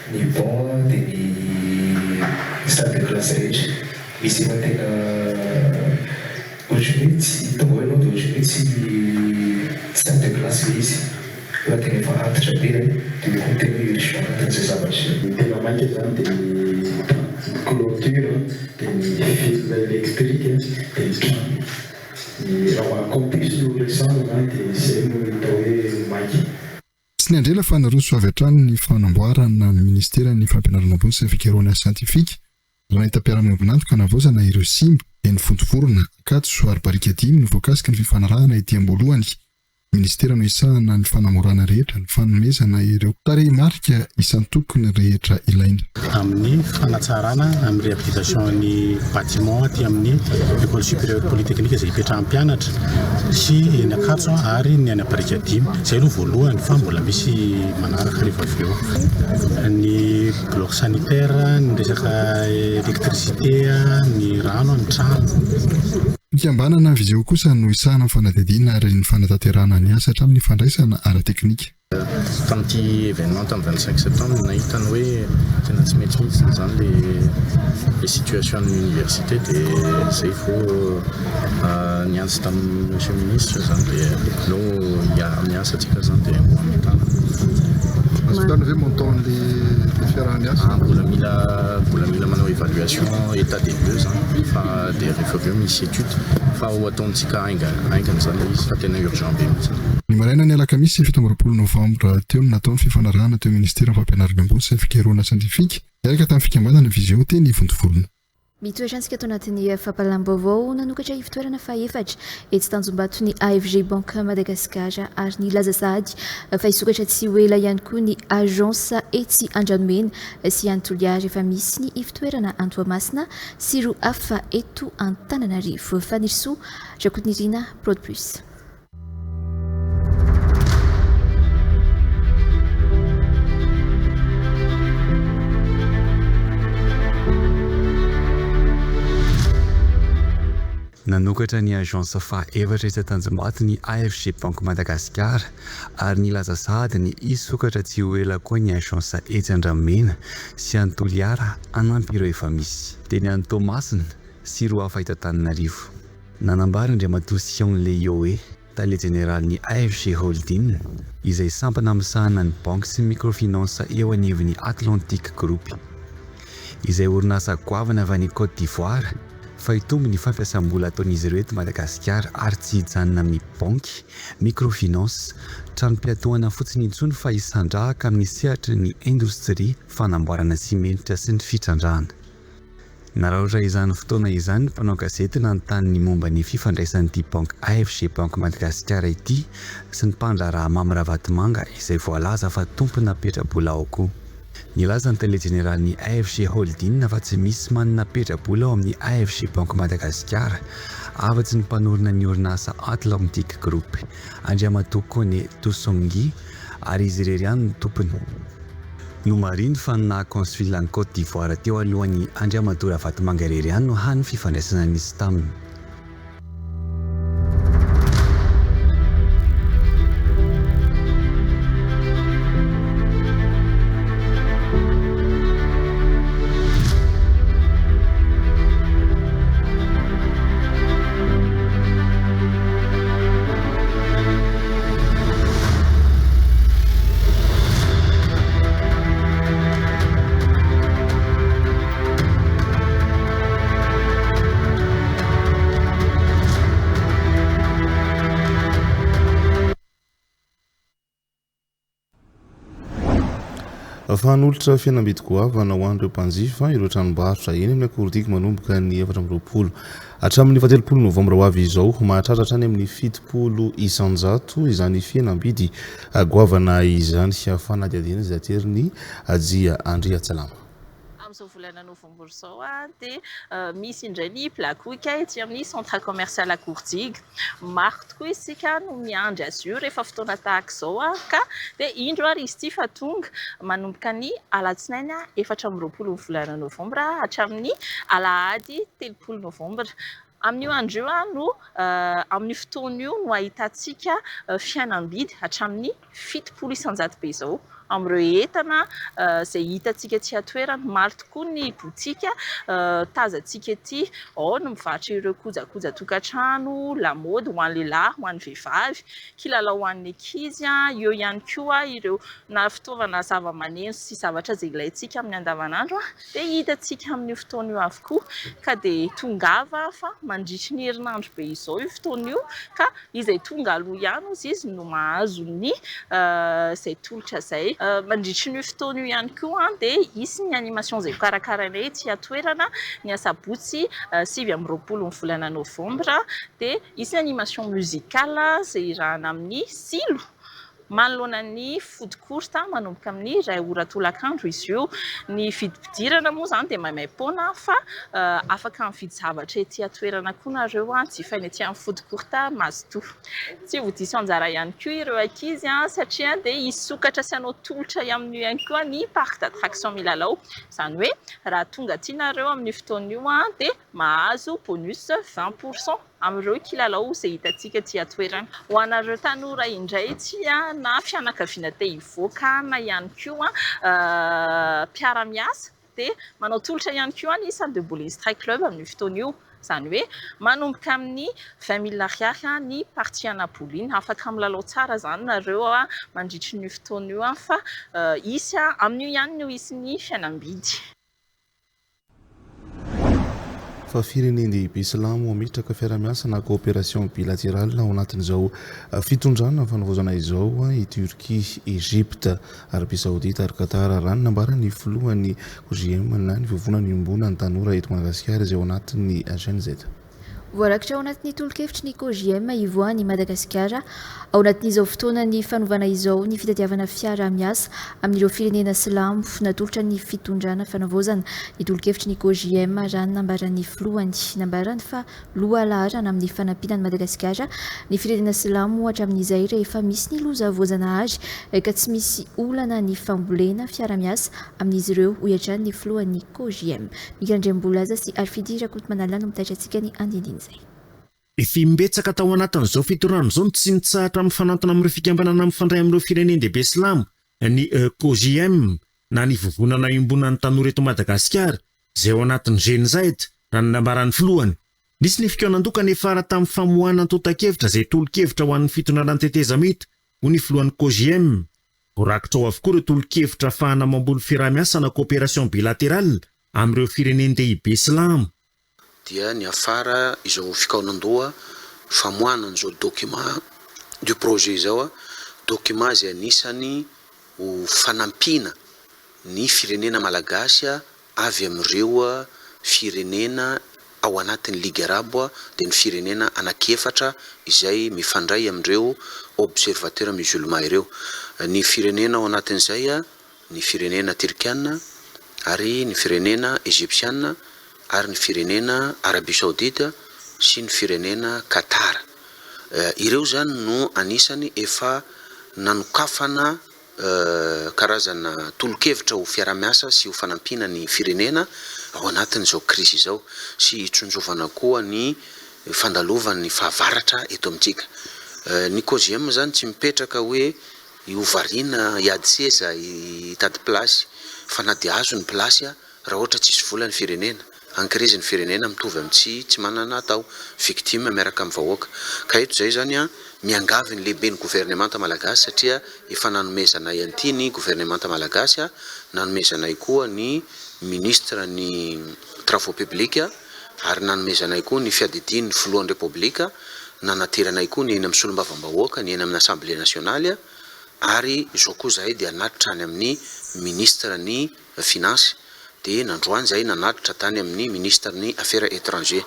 ny ny banc dia ny salle de classe rehetra. Misy efa tena ohatran'ny hoe tsy tonga ao ianao dia ohatran'ny hoe tsy salle de classe ilay izy. Fa tena efa antitra be an, dia io koa tena hoe urgent anatin'izay zavatra izay. Ny tena maika izany dia ny clôture, dia ny fil électrique, dia ny trano. Ny raha ho an'ny campus no resahana dia izay no hita hoe maika. Tsy niandry ela fa niroso avy hatrany ny fanamboarana ny Ministeran'ny Fampianarana Ambony sy ny Fikarohana Siantifika raha nahita mpiara-miombon'antoka hanavaozana ireo simba eny Vontovorona, Ankatso ary Barikadimy no voakasiky ny fifanarahana ety am-boalohany. Minisitera no hisahana ny fanamorana rehetra, ny fanomezana ireo tarehimarika isan-tokony rehetra ilaina. Amin'ny fanatsarana, amin'ny réhabilitation ny bâtiment aty amin'ny École supérieure polytechnique izay ipetrahan'ny mpianatra sy eny Ankatso ary ny any Barikadimy. Izay aloha voalohany fa mbola misy manaraka rehefa avy eo. Ny bloc sanitaire, ny resaka électricité, ny rano, ny trano. Fikambanana Viseo kosa no hisahana ny fanadihadiana ary ny fanatanterahana ny asa hatramin'ny fandraisana ara-teknika. Tamin'ity événement tamin'ny 25 septembre no nahita ny hoe tena tsy mety mihitsy izany le le situation an'ny université dia izay vao niantso tamin'ny monsieur ministre izany dia aleo hiara-miasa tsika izany dia ho hamitana. Azo fotoana ve montant an'le fiaraha-miasa? Mbola mila mbola mila manao évaluation état des lieux izany fa dia rehefa avy eo misy étude fa ho ataontsika haingana haingana izany ilay izy fa tena urgent be mihitsy. Ny marainan'ny alakamisy 27 novambra teo no natao ny fifanarahana teo Ministeran'ny Fampianarana Ambony sy ny Fikarohana Siantifika niaraka tamin'ny fikambanana Visio teny Ivontovorona. Mitoetra antsika ato anatin'ny fampahalalam-baovao nanokatra ivotoerana fahefatra etsy Tanjombato ny AFG Bank Madagascar ary nilaza sahady fa hisokatra tsy ho ela ihany koa ny agence etsy Andranomena sy any Toliara efa misy ny ivotoerana any Toamasina sy roa hafa eto Antananarivo. Fanirisoa Rakotonirina, Prod Plus. Nanokatra ny agence faha-efatra etsy Tanjombato ny AFG Banque Madagascar ary nilaza sahady ny hisokatra tsy ho ela koa ny agence etsy Andranomena sy any Toliara hanampy ireo efa misy. Teny any Toamasina sy ireo hafa eto Antananarivo. Nanambara Andriamatoa Sion Lei Yoe. tale jeneralin'ny AFG Holding, izay sampana misahana ny banky sy ny microfinance eo anivon'ny Atlantic Group, izay orinasa goavana avy any Côte d'Ivoire, fa hitombo ny fampiasam-bola ataon'izy ireo eto Madagasikara ary tsy hijanona amin'ny banky, microfinance, tranom-piatohana fotsiny intsony fa hisandrahaka amin'ny sehatry ny indostria fanamboarana simenitra sy ny fitrandrahana. Naraotra izany fotoana izany ny mpanao gazety nanontany ny momba ny fifandraisan'ity banky AFG Bank Madagasikara ity sy ny mpandraharaha Mamy Ravatomanga izay voalaza fa tompona petrabola ao koa. Nilaza ny tale jeneralin'ny AFG Holding fa tsy misy manana petrabola ao amin'ny AFG Bank Madagasikara afa-tsy ny mpanorina ny orinasa Atlantic Group, Andriamatoa Kone Tosongi, ary izy irery ihany no tompony. Nomarihiny fa ny naha consul an'i Côte d'Ivoire teo alohan'i Andriamatoa Ravatomanga irery ihany no hany fifandraisana nisy taminy. Fa hanolotra fihenam-bidy goavana ho an'ireo mpanjifa ireo tranombarotra eny amin'ny Akorondigy manomboka ny 24 hatramin'ny fahatelopolo novambra ho avy izao. Mahatratra hatrany amin'ny 70 isanjato izany fihenam-bidy goavana izany. Fanadihadiana izay aterin'i Hajia Andriatsalama. Amin'izao volana novambra izao dia misy indray ny Black Week ety amin'ny Centre Commercial Akorondigy. Maro tokoa isika no miandry azy io rehefa fotoana tahaka izao ka dia indro ary izy ity fa tonga manomboka ny alatsinainy 24 ny volana novambra hatramin'ny alahady 30 novambra. Amin'io andro io no amin'io fotoana io no ahitantsika fihenam-bidy hatramin'ny 70% be izao amin'ireo entana izay hitantsika aty an-toerana. Maro tokoa ny botika tazantsika ety, ao ny mivarotra ireo kojakoja tokantrano, lamaody ho an'ny lehilahy, ho an'ny vehivavy, kilalao ho an'ny ankizy, eo ihany koa ireo na fitaovana zavamaneno sy zavatra izay ilaintsika amin'ny andavanandro dia hitantsika amin'io fotoana io avokoa ka dia tongava fa mandritry ny herinandro be izao io fotoana io ka Izay tonga aloha ihany hozy izy no mahazo ny izay tolotra izay. Mandritry ny fotoana io ihany koa dia hisy ny animation izay hokarakarainay ety an-toerana ny asabotsy 29 ny volana novambra dia hisy ny animation musicale izay hirahana amin'ny Silo. Manoloana ny food court manomboka amin'ny iray ora tolakandro izy io. Ny vidim-pidirana moa izany dia maimaim-poana fa afaka mividy zavatra ety an-toerana koa nareo, jifaina ety amin'ny food court mazotoa. Tsy ho diso anjara ihany koa ireo ankizy satria dia hisokatra sy hanao tolotra amin'io ihany koa ny parc d'attraction milalao. Izany hoe raha tonga aty nareo amin'io fotoana io dia mahazo bonus 20 pour cent. amin'ireo kilalao izay hitantsika aty an-toerana. Ho anareo tanora indray ity na fianakaviana te hivoaka na ihany koa mpiara-miasa dia manao tolotra ihany koa ny salle de bowling Strike Club amin'io fotoana io. Izany hoe manomboka amin'ny 20 000 ariary ny partie ana bowling. Afaka milalao tsara izany nareo mandritry ny fotoana io fa hisy amin'io ihany no hisy ny fihenam-bidy. Fa firenen-dehibe silamo hametraka fiarahamiasa na coopération bilatérale ao anatin'izao fitondrana fanavaozana izao i Turquie, Egypte, Arabie Saoudite ary Qatar, raha ny nambaran'ny filohan'ny OJM na ny Vovonana Iombonan'ny Tanora eto Madagasikara izay ao anatin'ny Gen Z. Voarakitra ao anatin'ny tolo-kevitry ny COJM hivoahan'i Madagasikara ao anatin'izao fotoanan'ny fanovana izao ny fitadiavana fiaraha-miasa amin'ireo firenena silamo. Natolotra ny fitondrana fanavaozana ny tolo-kevitry ny COJM raha ny nambaran'ny filohany. Nambarany fa lohalaharana amin'ny fanampiana an'i Madagasikara ny firenena silamo hatramin'izay rehefa misy ny loza voajanahary ka tsy misy olana ny fambolena fiara-miasa amin'izy ireo, hoy hatrany ny filohan'ny COJM. Mika Andriambolaza sy Harifidy Rakotomanala no mitaitra antsika ny andinindin'izay. Efa imbetsaka tao anatin'izao fitondrana izao no tsy nitsahatra mifanantona amin'ireo fikambanana mifandray amin'ireo firenen-dehibe silamo, ny COJM, na ny Vovonana Iombonan'ny Tanora eto Madagasikara, izay ao anatin'ny Gen-Z, raha ny nambaran'ny filohany. Nisy ny fikaonandoha ka niafara tamin'ny famoahana antontan-kevitra izay tolo-kevitra ho an'ny fitondrana ny tetezamita, hoy ny filohan'ny COJEM. Voarakitra ao avokoa ireo tolo-kevitra ahafahana mamboly fiaraha-miasa na coopération bilatérale amin'ireo firenen-dehibe silamo. Dia niafara izao fikaonandoha famoahana an'izao document du projet izao, document izay anisany ho fanampiana ny firenena malagasy avy amin'ireo firenena ao anatin'ny Ligue Arabo dia ny firenena anankiefatra izay mifandray amin'ireo observateurs musulmans ireo. Ny firenena ao anatin'izay ny firenena Tirkiana ary ny firenena Egyptiana ary ny firenena Arabie Saoudite sy ny firenena Qatar. Ireo izany no anisany efa nanokafana karazana tolo-kevitra ho fiarahamiasa sy ho fanampiana ny firenena ao anatin'izao krizy izao sy hitsinjovana koa ny fandalovan'ny fahavaratra eto amintsika. Ny COJEM izany tsy mipetraka hoe ho variana hiady seza hitady place fa na dia azo ny place raha ohatra tsisy vola ny firenena, en crise ny firenena mitovy amin'ny tsy tsy manana atao, victime miaraka amin'ny vahoaka. Ka eto izay izany an, miangavy ny lehiben'ny governemanta malagasy satria efa nanomezanay an'ity ny governemanta malagasy an, nanomezanay koa ny ministre ny travaux publics ary nanomezanay koa ny fiadidian'ny filohan'ny repoblika, nanateranay koa ny eny amin'ny solombavambahoaka, ny eny amin'ny assemblée nationale ary izao koa izahay dia hanatitra any amin'ny ministre ny Finance, dia nandroany izahay nanatitra tany amin'ny Ministre ny Affaires Etrangers.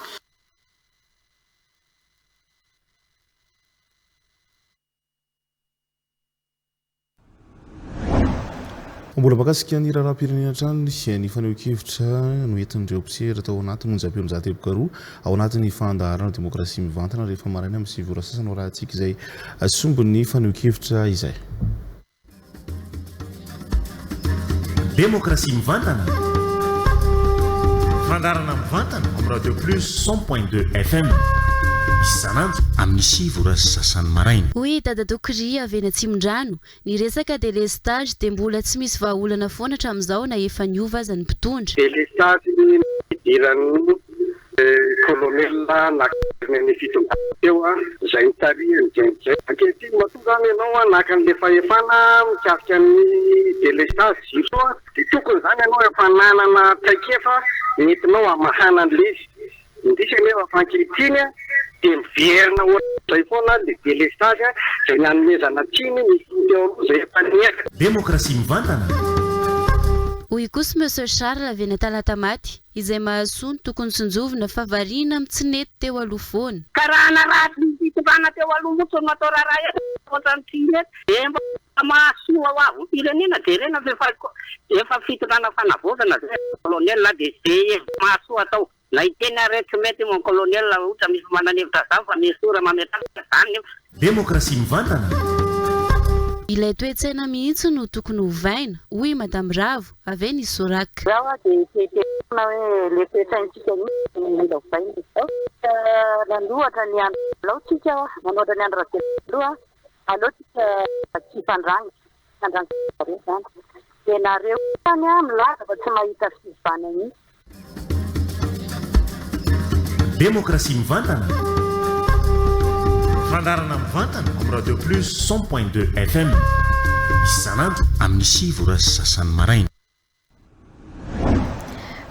Mbola mahakasika ny raharaham-pirenena hatrany ny fanehoan-kevitra noentin'ireo mpisera tao anatin'ny onjam-peo mizaha teboka roa ao anatin'ny fandaharana Demokrasia Mivantana rehefa maraina amin'ny 9 ora sasany ho arahantsika izay sombin'ny fanehoan-kevitra izay. Demokrasia mivantana. Fandaharana mivantana amin'ny Radio Plus 100.2 FM. Isan'andro amin'ny 9 ora sy sasany maraina. Hoy i Dadatoa Kri avy eny Atsimondrano, Ny resaka delestage dia mbola tsy misy vahaolana foana hatramin'izao na efa niova aza ny mpitondra. Delestage nidiran'ny Colonel nakarina ny fitondrana teo izay nitarihany Jly. Ankehitriny matoa izany ianao naka an'ilay fahefana mikasika ny delestage jiro dia tokony izany ianao efa nanana traikefa nentinao hamahana an'ilay izy. Indrisy anefa fa ankehitriny dia miverina ohatr'izay foana ilay delestage izay nanomezana tsiny ny filoha teo aloha izay efa niezaka. Demokrasia mivantana. Hoy kosa Monsieur Charles avy eny Talatamaty, Izay mahasoa no tokony tsinjovina fa variana amin'ny tsy nety teo aloha foana. Ka raha naratsy ny fitondrana teo aloha moa tsy ho natao raharaha eto ohatran'ny tsy nety. Dia mba mahasoa ho avy ny firenena jerena fa efa efa fitondrana fanavaozana zay colonel a dia ze hevitra mahasoa atao. Na hiteny ary hoe tsy mety mon colonel ohatra misy manana hevitra zany fa nesora mametraka zany nefa. Demokrasia mivantana. Ilay toe-tsaina mihitsy no tokony hovaina, hoy i Madame Ravo, avy eny Isorak. Izaho hoa dia te hiteny foana hoe le toe-tsaintsika mihitsy no mila ovaina e. Ao tsika nanohatra ny Andry alao tsika hoa nanohatra ny Andry Rajoelina aloha aleo tsika tsy hifandrangitra, hifandrangitra zareo zany. Dia nareo koa zany milaza fa tsy mahita fiovana mihitsy. Demokrasia mivantana. Fandaharana mivantana amin'ny Radio Plus 100.2 FM. Isan'andro amin'ny 9 ora sy sasany maraina.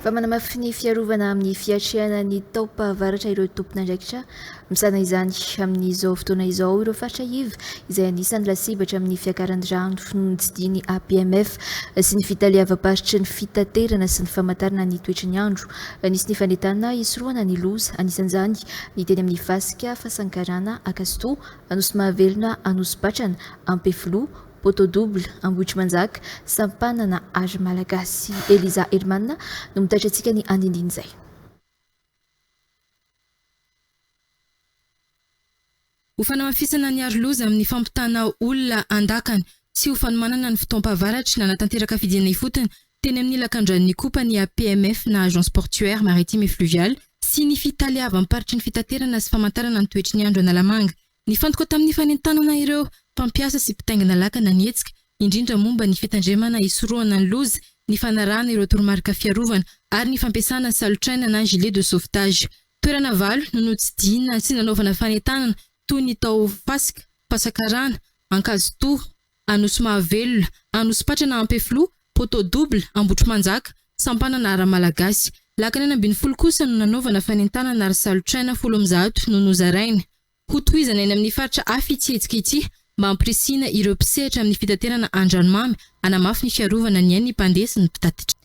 Fa manamafy ny fiarovana amin'ny fiatrehana ny taom-pahavaratra ireo tompon'andraikitra misahana izany amin'izao fotoana izao. Ireo faritra iva izay anisan'ny lasibatra amin'ny fiakaran'ny rano no notsidihin'ny APMF sy ny fitaleavam-paritry ny fitaterana sy ny famantarana ny toetry ny andro. Nisy ny fanentanana hisorohana ny loza, anisan'izany ny teny amin'ny Fasika, Fasankarana, Akastoa, Anosimahavelona, Anosipatrana, Ampefiloha, Poteau Double, Ambohitrimanjaka, Sampanana ary Malagasy. Eliza Herman no mitaitra antsika ny andindinin'izay. Ho fanamafisana ny aroloza amin'ny fampitana olona an-dakana sy ho fanomanana ny fotoam-pahavaratra, nanatanteraka fidinana ifotony teny amin'ny lakandranon'Ikopa ny APMF na Agence Portuaire, Maritime et Fluviale sy ny Fitaleavam-paritry ny fitaterana sy famantarana ny toetry ny andro Analamanga. Nifantoka tamin'ny fanentanana ireo mpampiasa sy mpitaingina lakana ny hetsika, indrindra momba ny fitandremana hisorohana ny loza, ny fanarahana ireo toromarika fiarovana ary ny fampiasana salotraina na gilet de sauvetage. Toerana valo no notsidihina sy nanaovana fanentanana toy ny tao Fasika, Fasakarana, Ankazotoho, Anosimahavelona, Anosipatrana Ampefiloha, Poteau Double, Ambohitrimanjaka, Sampanana Ara-Malagasy. Lakana 16 kosa no nanaovana fanentanana ary salotraina 110 no nozaraina. Hotohizana eny amin'ny faritra hafa ity hetsika ity mba hampirisihina ireo mpisehatra amin'ny fitaterana an-dranomamy hanamafy ny fiarovana ny ain'ny mpandeha sy ny mpitatitra.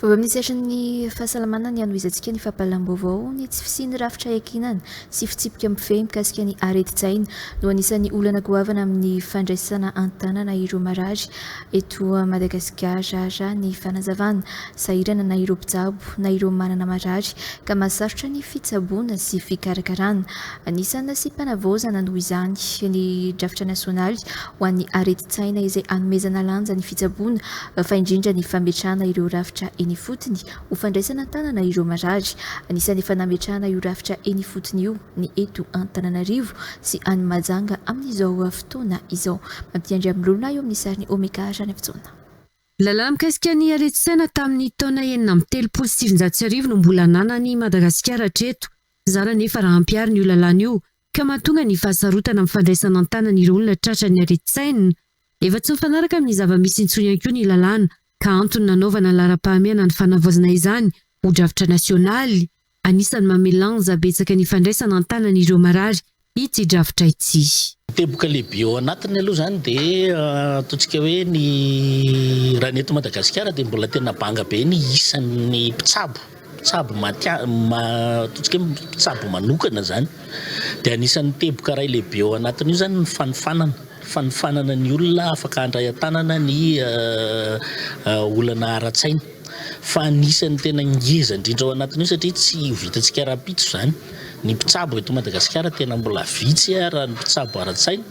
Vaovao amin'ny sehatry ny fahasalamana ny hanohizantsika ny fampahalalam-baovao. Ny tsy fisian'ny rafitra iankinana sy fitsipika mifehy mikasika ny aretin-tsaina no anisan'ny olana goavana amin'ny fandraisana an-tanana ireo marary eto Madagasikara, raha ny fanazavana. Sahirana na ireo mpitsabo na ireo manana marary ka mahasarotra ny fitsaboana sy fikarakarana. Anisan'ny nasiam-panavaozana noho izany ny drafitra nasionaly ho an'ny aretin-tsaina izay hanomezana lanja ny fitsaboana fa indrindra ny fametrahana ireo rafitra eny ifotony ho fandraisana an-tanana ireo marary. Anisan'ny efa nametrahana io rafitra eny ifotony io ny eto Antananarivo sy any Mahajanga amin'izao fotoana izao. Mampiandry amilolona eo amin'ny sarin'i Omega Raniavojaona. Lalàna mikasika ny aretin-tsaina tamin'ny taona 1936 no mbola ananan'i Madagasikara hatreto. Zara anefa raha ampiharina io lalàna io ka mahatonga ny fahasarotana amin'ny fandraisana an-tanana ireo olona tratran'ny aretin-tsaina. Efa tsy mifanaraka amin'ny zava-misy intsony ihany koa ny lalàna ka antony nanaovana laharam-pahamehana ny fanavaozana izany ho drafitra nasionaly. Anisan'ny manome lanja betsaka ny fandraisana an-tanana ireo marary ity drafitra ity. Ny teboka lehibe ao anatiny aloha izany dia ataontsika hoe ny raha ny eto Madagasikara dia mbola tena banga be ny isan'ny mpitsabo, mpitsabo matihanina, ataontsika hoe mpitsabo manokana izany. Dia anisan'ny teboka iray lehibe ao anatin'io izany ny fanofanana, fanofanana ny olona afaka handray an-tanana ny olana ara-tsaina. Fa anisan'ny tena ngeza indrindra ao anatin'io satria tsy ho vitantsika rahampitso izany. Ny mpitsabo eto Madagasikara tena mbola vitsy raha ny mpitsabo ara-tsaina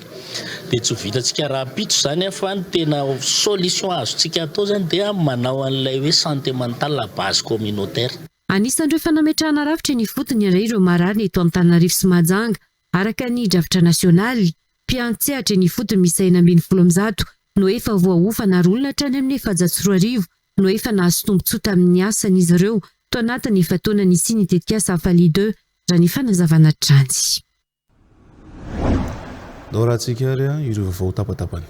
dia tsy ho vitantsika rahampitso izany fa ny tena solution azontsika atao izany dia manao an'ilay hoe santé mentale à base communautaire. Anisan'ireo efa nametrahana rafitra eny ifotony indray ireo marary eto Antananarivo sy Mahajanga, araka ny drafitra nasionaly. Mpiantsehatra eny ifotony miisa 116 no efa voaofana ary olona hatrany amin'ny 2400 no efa nahazo tombontsoa tamin'ny asan'izy ireo tao anatin'ny efa-taona nisian'ny tetikasa Hafali Deux, raha ny fanazavana hatrany. Ndao arahantsika ary ireo vaovao tapatapany.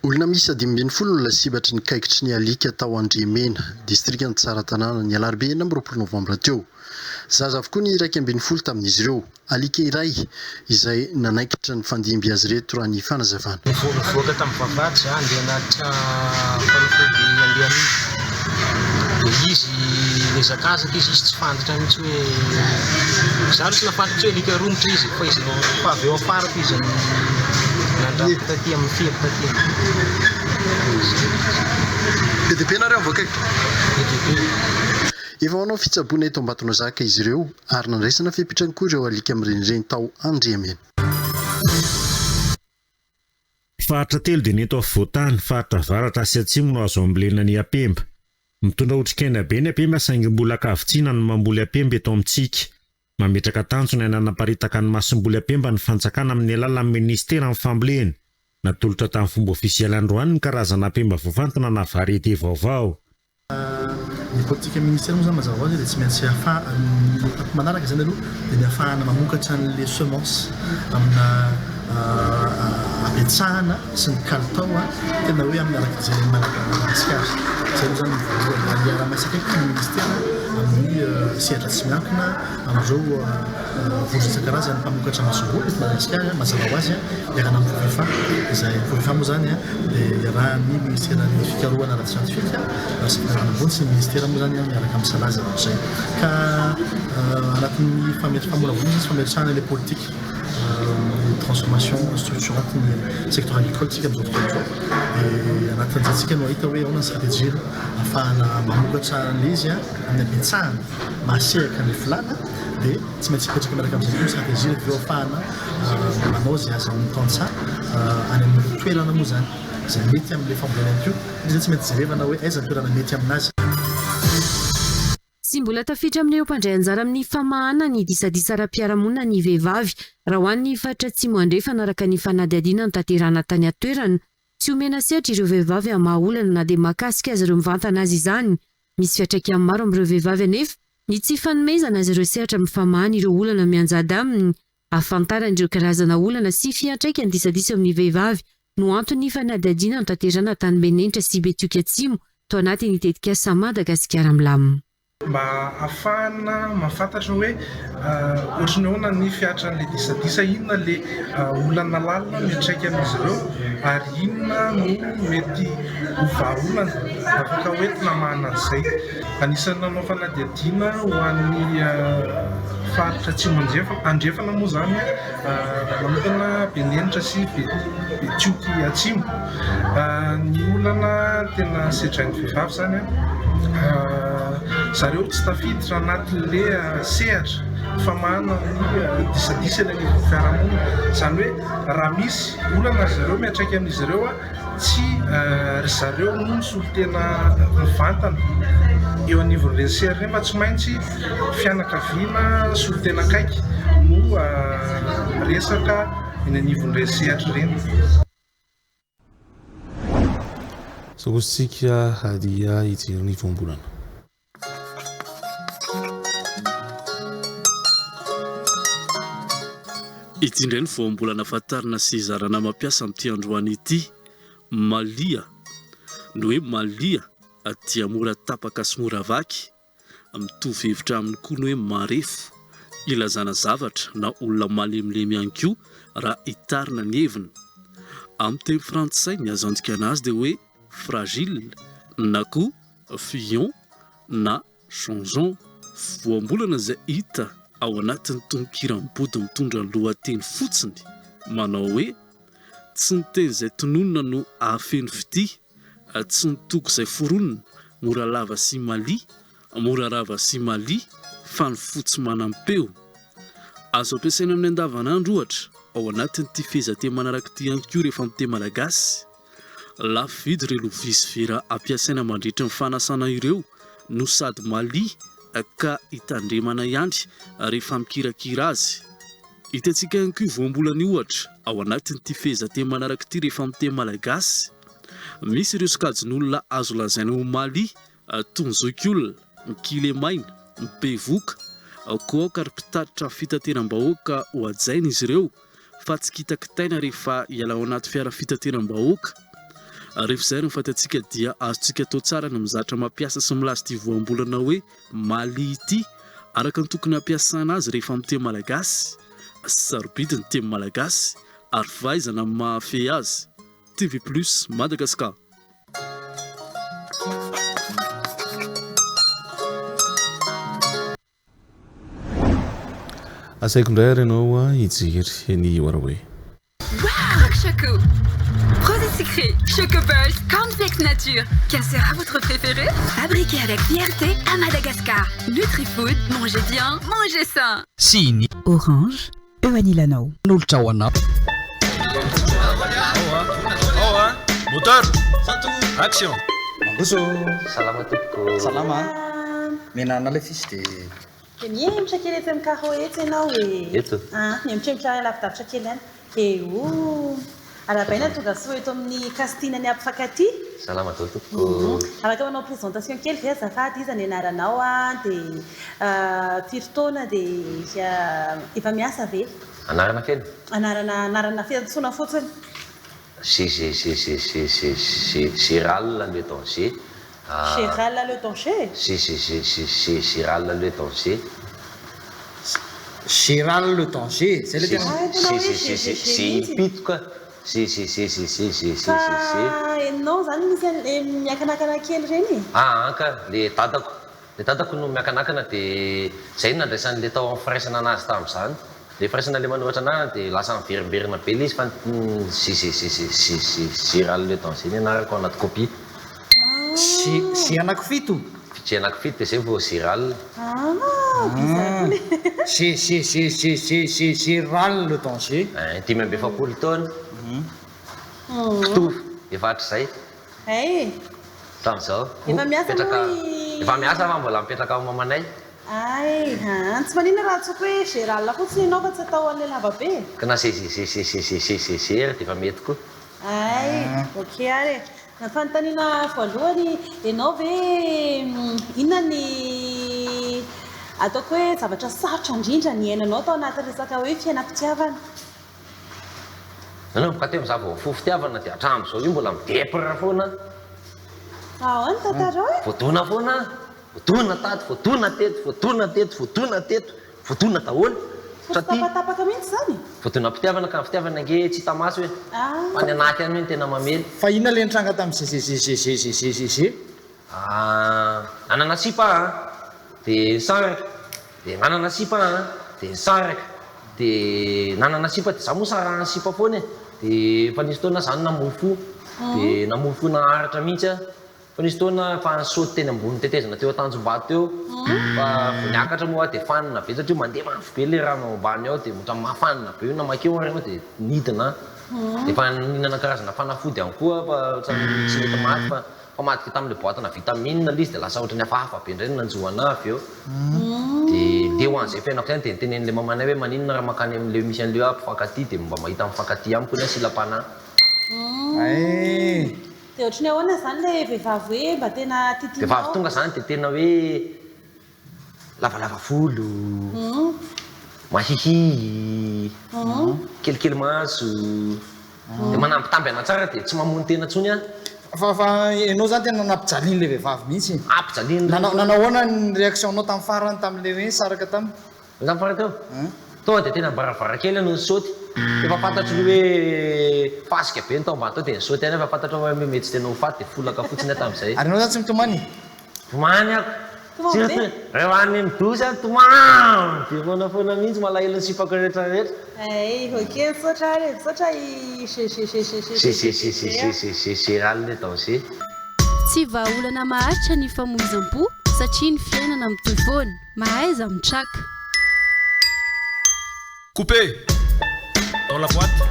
Olona miisa 15 no lasibatry ny kaikitry ny alika tao Andriamena, distrikan'i Tsaratanàna, ny alarobia 26 novambra teo. Zaza avokoa ny 11 tamin'izy ireo. Alika iray izay nanaikitra nifandimby azy ireto raha ny fanazavana. Nivoaka tamin'ny vavahady za handeha hanatitra fanafody handeha amidy dia izy nihazakazaka izy, izy tsy fantatra mihitsy hoe za aloha tsy nahafantatra mihitsy hoe alika romotra izy fa izy fa avy eo afarako izy nandrapy taty amin'ny feriko taty. Be dia be nareo mivoaka e? Be dia be. Efa manao fitsaboana eto Ambatonazaka izy ireo ary nandraisana fepetrany koa ireo alika mirenireny tao Andriamena. Faritra telo dia ny eto afovoantany, faritra avaratra sy atsimo no azo ambolena ny apemba. Mitondra otrikaina be ny apemba saingy mbola ankavitsiana ny mamboly apemba eto amintsika. Mametraka tanjona ny hanaparitaka ny masomboly apemba ny fanjakana amin'ny alalan'ny minisiteran'ny fambolena. Natolotra tamin'ny fomba ofisialy androany ny karazana apemba voafantina na variété vaovao. Ny politika ministère moa zany mazava ho azy dia tsy maintsy ahafaha ny étape manaraka zany aloha dia ny ahafahana mamokatra an'le semence amina habetsahana sy ny kalitao tena hoe amin'ny araka izay Madagasikara. Izay aloha zany ny voalohany ary hiara-miasa akaiky ny ministera amin'ny sehatra tsy miankina amin'ireo vondrona isan-karazany mpamokatra masomboly eto Madagasikara mazava ho azy iarahana amin'ny Fofifa izay Fofifa moa zany dia iarahan'ny ministeran'ny fikarohana ara-tsiantifika sy fianarana ambony sy ny ministera moa izany miaraka amin'ny Salaza ohatr'izay ka anatin'ny famolavolana sy fametrahana ilay politique ny transformation structurante ny secteur agricole tsika amin'izao fotoana izao dia anatin'izay tsika no hahita hoe ahoana ny stratégie ahafahana mamokatra an'ilay izy amin'ny habetsahana mahasehaka ny filàna dia Tsy maintsy hipetraka miaraka amin'izay koa ny stratégie rehefa avy eo ahafahana manao izay azahoan'ny tantsaha any amin'ny toerana moa izany izay mety amin'ilay fambolena ihany koa. Ilay izy tsy maintsy jerevana hoe aiza ny toerana mety aminazy. Tsy mbola tafiditra amin'ireo mpandray anjara amin'ny famahana ny disadisa ara-piarahamonina ny vehivavy raha ho an'ny faritra Atsimo Andrefana araka ny fanadihadiana notanterahana tany an-toerana. Tsy omena sehatra ireo vehivavy hamaha olana na dia mahakasika azy ireo mivantana aza izany. Misy fiantraikany maro amin'ireo vehivavy anefa. Ny tsy fanomezana azy ireo sehatra mifamahana ireo olana mianjady aminy, ahafantarany ireo karazana olana sy fiantraikan'ny disadisa eo amin'ny vehivavy no anton'ny fanadihadiana notanterahina tany Benenitra sy Betioky Atsimo tao anatin'ny tetikasa Madagasikara Milamina. Mba hahafahana mahafantatra hoe ohatry ny ahoana ny fiatran'ilay disadisa, inona ilay olana lalina miantraika amin'izy ireo ary inona no mety ho vahaolana afaka hoentina hamahana an'izay. Anisan'ny nanao fanadihadiana ho an'ny faritra Atsimo Andrefana moa izany manokana Benenitra sy Betioky Atsimo. Ny olana tena sedrain'ny vehivavy izany, zareo tsy tafiditra anatin'ilay sehatra famahana ny disadisa eny anivon'ny fiarahamonina. Izany hoe raha misy olana ry zareo miantraika amin'izy ireo, Tsy ry zareo no misolo tena mivantana eo anivon'ireny sehatra ireny fa tsy maintsy fianakaviana solontena akaiky no miresaka eny anivon'ireny sehatra ireny. Izao kosa isika dia hijery ny voambolana. Ity indray ny voambolana fantarina sy zarana mampiasa amin'ity androany ity, malia. Ny hoe malia dia mora tapaka sy mora vaky. Mitovy hevitra aminy koa ny hoe marefo, ilazana zavatra na olona malemilemy ihany koa raha hitarina ny heviny. Amin'ny teny frantsay ny azo andikana azy dia hoe fragile na koa Fillon na Chanson, voambolana izay hita ao anatin'ny tononkiran'i Body mitondra ny lohateny fotsiny manao hoe, Tsy ny teny izay tononina no ahafeno fitia, tsy ny toko izay foronina, mora lava sy malia, mora rava sy malia, fa ny fo tsy manam-peo. Azo ampiasaina amin'ny andavanandro ohatra, ao anatin'ity fehezanteny manaraka ity ihany koa rehefa miteny malagasy. Lafo vidy ireo lovia sy vera ampiasaina mandritry ny fanasana ireo no sady malia ka hitandremana ihany rehefa mikirakira azy. Hitantsika ihany koa io voambolana io ohatra ao anatin'ity fehezanteny manaraka ity rehefa miteny malagasy. Misy ireo sokajin'olona azo lazaina ho malia toy ny zokiolona, ny kilemaina, ny bevoka, koa aoka ry mpitatitra fitateram-bahoaka ho hajaina izy ireo fa tsy kitakitaina rehefa hiala ao anaty fiara fitateram-bahoaka. Rehefa izay ary ny fantatsika dia azontsika atao tsara ny mizatra mampiasa sy milaza ity voambolana hoe Mali ity araka ny tokony hampiasana azy rehefa miteny malagasy. Sarobidy ny teny malagasy ary fahaizana ny mahafehy azy. TV Plus Madagascar. Asaiko indray ary ianao hijery ny Huawei. Wow! Choco Produit sucré, Choco Pearls, Cornflakes Nature. Quel sera votre préféré? Fabriqué avec fierté à Madagascar. Nutrifood, mangez bien, mangez sain. Sy ny. Orange, eo anilanao. Nolotra ho anao. Moteur! Action! Mandroso! Salama tompoko. Salama a! Mena anao ilay fiche dia. Dia mihemotra kely etsy amin'ny carreau etsy ianao e! Eto? Ah, mihemotrembotra any lavidavitra kely any. Eoo! Arahabaina tonga soa eto amin'ny casting ny Ampifankatia. Salama daholo tompoko. Afaka manao présentation kely ve azafady? Iza ny anaranao a? Dia firy taona? Dia efa miasa ve? Anarana feno? Anarana anarana fiantsoana fotsiny. G G G G G G G Gérald le danger. Gérald le danger? G G G G G Gérald le danger. Gérald le danger, zay le tena. G G G G G impito ka. G G G G G G G G G. Fa enao zany misy an'le miakanakana kely ireny e? Aa ka, le dadako, le dadako no miakanakana de zay no nandraisan'le tao amin'ny firaisana anazy tamin'izany. Le firaisana le manoratra anarana de lasa miverimberina be le izy fa ny G G G G G G Gérald le danger ny anarako ao anaty copie. G G anakifito? G anakifito de zay vao Gérald. Ah, bizarre koa le. G G G G G G Gérald le danger. Ein, 45 taona. Mpitovo, efa hatrizay. Hay e. Hatramin'izao. Efa miasa moa i. Efa miasa fa mbola mipetraka ao mamanay. Hay an! Tsy maninona raha antsoiko hoe Gérald fotsiny ianao fa tsy atao an'ilay lava be e! Ka na GGGGGGGG ary dia efa mety koa. Hay, ok ary e! Ny fanontaniana voalohany, ianao ve inona ny Ataoko hoe zavatra sarotra indrindra niainanao tao anaty resaka hoe fiainam-pitiavana. Nanomboka teo amin'izaho vao nifoha fitiavana dia hatramin'izao io mbola mi-depr foana aho. Ahoana tantarao e? Voadona foana aho. Voadona tato, voadona teto, voadona teto, voadona teto, voadona daholo. Fa tsy tapatapaka mihitsy izany e? Voadonam-pitiavana ka ny fitiavana ange tsy hita maso e. Fa ny anaty ihany hoe no tena mamely. Fa inona ilay nitranga tamin'ny ggggggggg? Ah, nanana sipa aho an, dia nisaraka, dia nanana sipa aho an, dia nisaraka, dia nanana sipa, dia izaho moa sarahan'ny sipa foana e, dia efa nisy fotoana aho izany namoy fo, dia namoy fo naharitra mihitsy aho, fa nisy fotoana efa nisaoty teny ambony tetezana teo Antanjombato teo, fa vao niakatra moa aho dia fanina be satria mandeha mafy be ilay rano ao ambany ao, dia ohatran'ny mahafanina be io, namaky eo aho dia nidina aho, dia efa nihinana karazana fanafody ihany koa aho fa ohatran'ny tsy mety maty fa. Famadika tamin'ilay boite-na vitamine ilay izy dia lasa ohatran'ny hafahafa be indray ny nanjo anah avy eo. Dia leo an'izay fiainako izay dia notenenin'ilay mamanay hoe maninona raha mankany amin'ilay misy an'ilay hoe mpifankatia dia mba mahita mifankatia amiko anie silam-panahy. Hay. Dia ohatran'ny ahoana izany ilay vehivavy hoe mba tena tiatianao? Vehivavy tonga izany dia tena hoe Lavalava volo, mahihihy, kelikely maso, dia manambitamby anà tsara dia tsy mamono tena intsony aho. Fa fa ianao zany tena nampijalian'ilay vehivavy mihitsy e. Ampijalian'ilay. Nanao nanao ahoana ny réaction-nao tamin'ny farany tamin'ilay hoe nisaraka taminy? Tamin'ny farany teo? Tonga dia teny am-baravarankely aho no nisaoty. Efa fantatro ny hoe fasika be ny tao ambany tao dia nisaoty ihany aho fa fantatro hoe mety tsy tena ho faty dia folaka fotsiny aho tamin'izay. Ary ianao zany tsy mitomany? Tomany aho. Tomany be. Rehefa any amin'ny douche aho tomany be foana foana mihitsy malahelo ny sipako rehetra rehetra. Hay, ok, misaotra ary e, misaotra i GGGGGGG a. GGGGGG le danger. Tsy vahaolana maharitra ny famoizam-po satria ny fiainana mitohy foana. Mahaiza mitraka. Coupé! Dans la boîte.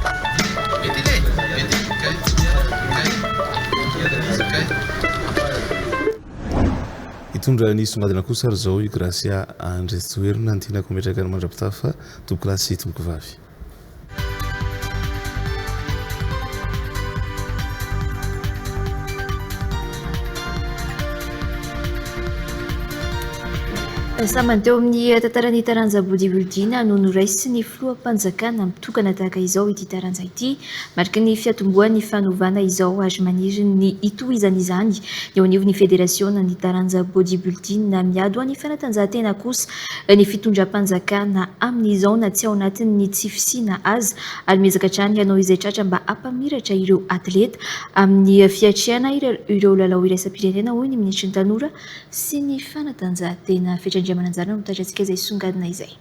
Hitondra ny songadina kosa ary izao i Gracia Andriantsoherina, ny tiana kometraka ny mandra-pitafa, tompokolahy sy tompokovavy. Sambany teo amin'ny tantaran'ny taranja bodybuilding no noraisin'ny filoham-panjakana mitokana tahaka izao ity taranja ity. Mariky ny fiatombohan'ny fanovana izao ary maniry ny hitohizan'izany eo anivon'ny federasionan'ny taranja bodybuilding miady ho an'ny fanatanjahantena kosa ny fitondram-panjakana amin'izao na tsy ao anatin'ny tsy fisiana aza ary miezaka hatrany hanao izay tratra mba hampamiratra ireo atleta amin'ny fiatrehana ireo lalao iraisam-pirenena hoy ny minisitry ny tanora sy ny fanatanjahantena Fetra Andriamananjara no mitarika antsika izay songadina izay.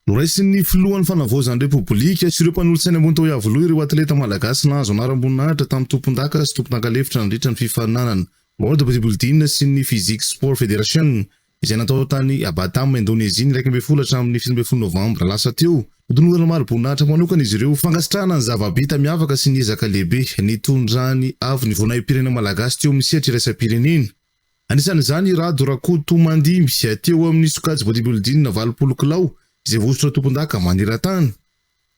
Noraisin'ny filohan'ny Fanavaozan'ny Repoblika sy ireo mpanolotsaina ambony tao Iavoloha ireo atleta malagasy nahazo anaram-boninahitra tamin'ny tompondaka sy tompondaka lefitra nandritra ny fifaninanana World Bodybuilding sy ny Physique Sport Federation izay natao tany Batam, Indonezia, ny 11 hatramin'ny 17 novambra lasa teo. Notolorana mari-boninahitra manokana izy ireo ho fankasitrahana ny zava-bita miavaka sy ny ezaka lehibe nitondrany avo ny voninahim-pirenena malagasy teo amin'ny sehatra iraisam-pirenena. Anisan'izany i Rado Rakotomandimby, teo amin'ny sokajy bodybuilding 80 kilao, izay voahosotra tompondaka maneran-tany.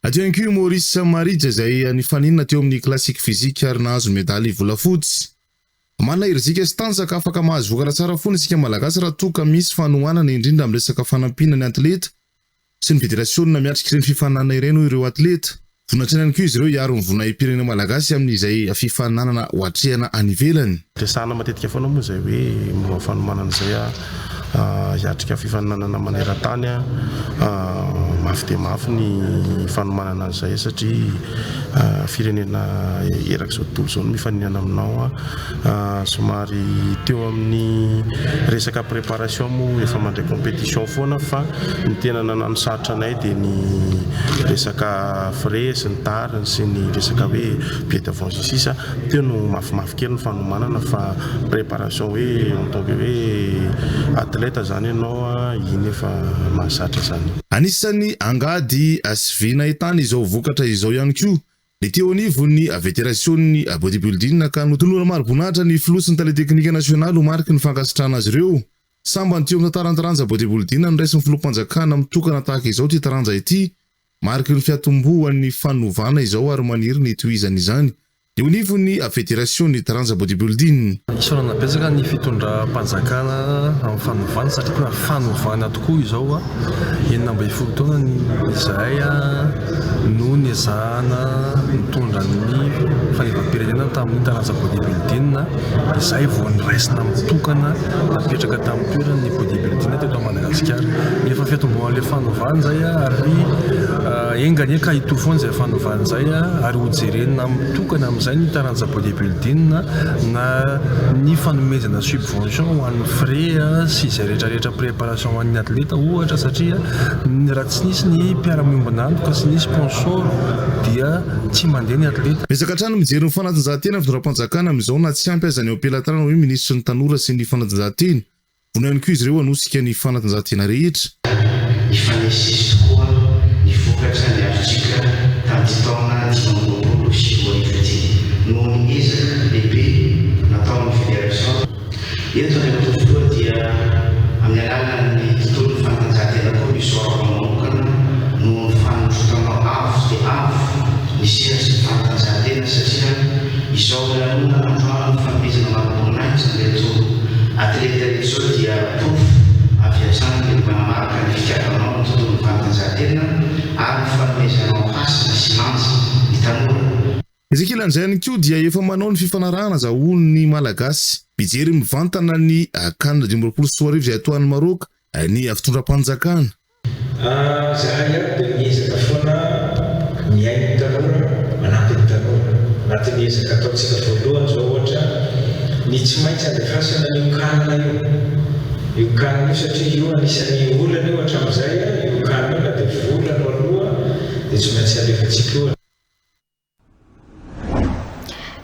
Teo ihany koa i Maurice Marija izay nifaninana teo amin'ny classic physique ary nahazo medaly volafotsy. Manana herijika sy tanjaka afaka mahazo vokatra tsara foana isika Malagasy raha toa ka misy fanohanana indrindra amin'ny resaka fanampiana ny atleta sy ny federasionina miatrika ireny fifaninanana ireny hoy ireo atleta. Vonona ihany koa izy ireo hiaro ny voninahim-pirenena malagasy amin'izay fifaninanana ho atrehana any ivelany. Resahana matetika foana moa izay hoe momba ny fanomanana izay hiatrika fifaninanana maneran-tany. Mafy dia mafy ny fanomanana an'izay satria firenena erak'izao tontolo izao no mifaninana aminao. Somary teo amin'ny resaka préparation moa efa mandray compétition foana fa ny tena nanano sarotra anay dia ny resaka frais sy ny tariny sy ny resaka hoe billet d'avion sy ny sisa teo no mafimafy kely ny fanomanana fa préparation hoe en tant que hoe athlète zany ianao iny efa mahazatra zany. Anisan'ny angady sy vy nahitana izao vokatra izao ihany koa ny teo anivon'ny Federasionin'ny Bodybuilding ka notolorana mari-boninahitra ny filoha sy ny tale teknika nasionaly ho mariky ny fankasitrahana azy ireo. Sambany teo amin'ny tantaran'ny taranja bodybuilding noraisin'ny filoham-panjakana mitokana tahaka izao ity taranja ity. Mariky ny fiatombohan'ny fanovana izao ary maniry ny hitohizan'izany. Eo anivon'ny federasion'ny taranja bodybuilding. Isaorana betsaka ny fitondram-panjakana amin'ny fanovana satria tena fanovana tokoa izao. 16 taona izahay no nezahana nitondra ny fanevam-pirenena tamin'ny taranja bodybuilding. Izay vao noraisina mitokana napetraka tamin'ny toerany ny bodybuilding teto Madagasikara. Efa fiatombohan'ilay fanovana izay ary enga anie ka hitohy foana izay fanovana izay ary hojerena mitokana amin'izay ny taranja bodybuilding na ny fanomezana subvention ho an'ny frais sy izay rehetra rehetra préparation ho an'ny atleta ohatra satria raha tsy nisy ny mpiara-miombon'antoka sy ny sponsor dia tsy mandeha ny atleta. Betsaka hatrany mijery ny fanatanjahantena ny fitondram-panjakana amin'izao na tsy ampy aza ny eo am-pelatanana hoy minisitry ny tanora sy ny fanatanjahantena. Vonona ihany koa izy ireo hanosika ny fanatanjahantena rehetra. Nifanesisy tokoa ny vokatra niazontsika tamin'ity taona 2025 ity, noho ny ezaka lehibe nataon'ny Federation. Eto Andriamatoa Filoha dia amin'ny alalan'ny tontolon'ny fanatanjahantena koa no isaorako anao manokana noho ny fanondrotanao avo dia avo ny sehatry ny fanatanjahantena satria izao lanonana androany fanomezana mari-boninahitra an'ireto atleta ireto izao dia porofo avy hatrany manamarika ny fitiavanao ny tontolon'ny fanatanjahantena ary ny fanomezanao hasina sy lanja ny tanora. Etsy ankilan'izay ihany koa dia efa manao ny fifanarahana azahoan'ny Malagasy mijery mivantana ny Can 2025 izay atao any Maroc ny fitondram-panjakana. Zahay ato dia miezaka foana mihaino ny tanora, manampy ny tanora. Anatin'ny ezaka ataontsika voalohany izao ohatra ny tsy maintsy andefasana an'io can io. Io can io satria io anisan'ny olana io hatramin'izay, io can io na dia vola no aloa dia tsy maintsy alefantsika io.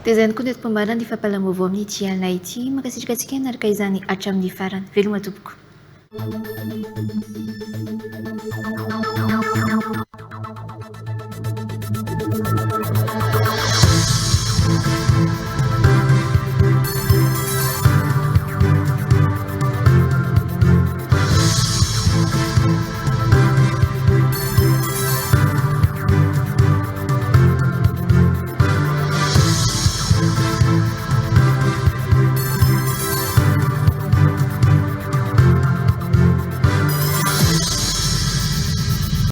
Dia izay ihany koa no entim-pambarana ny fampahalam-baovao amin'ity alina ity. Mankasitraka antsika hanaraka izany hatramin'ny farany. Veloma tompoko.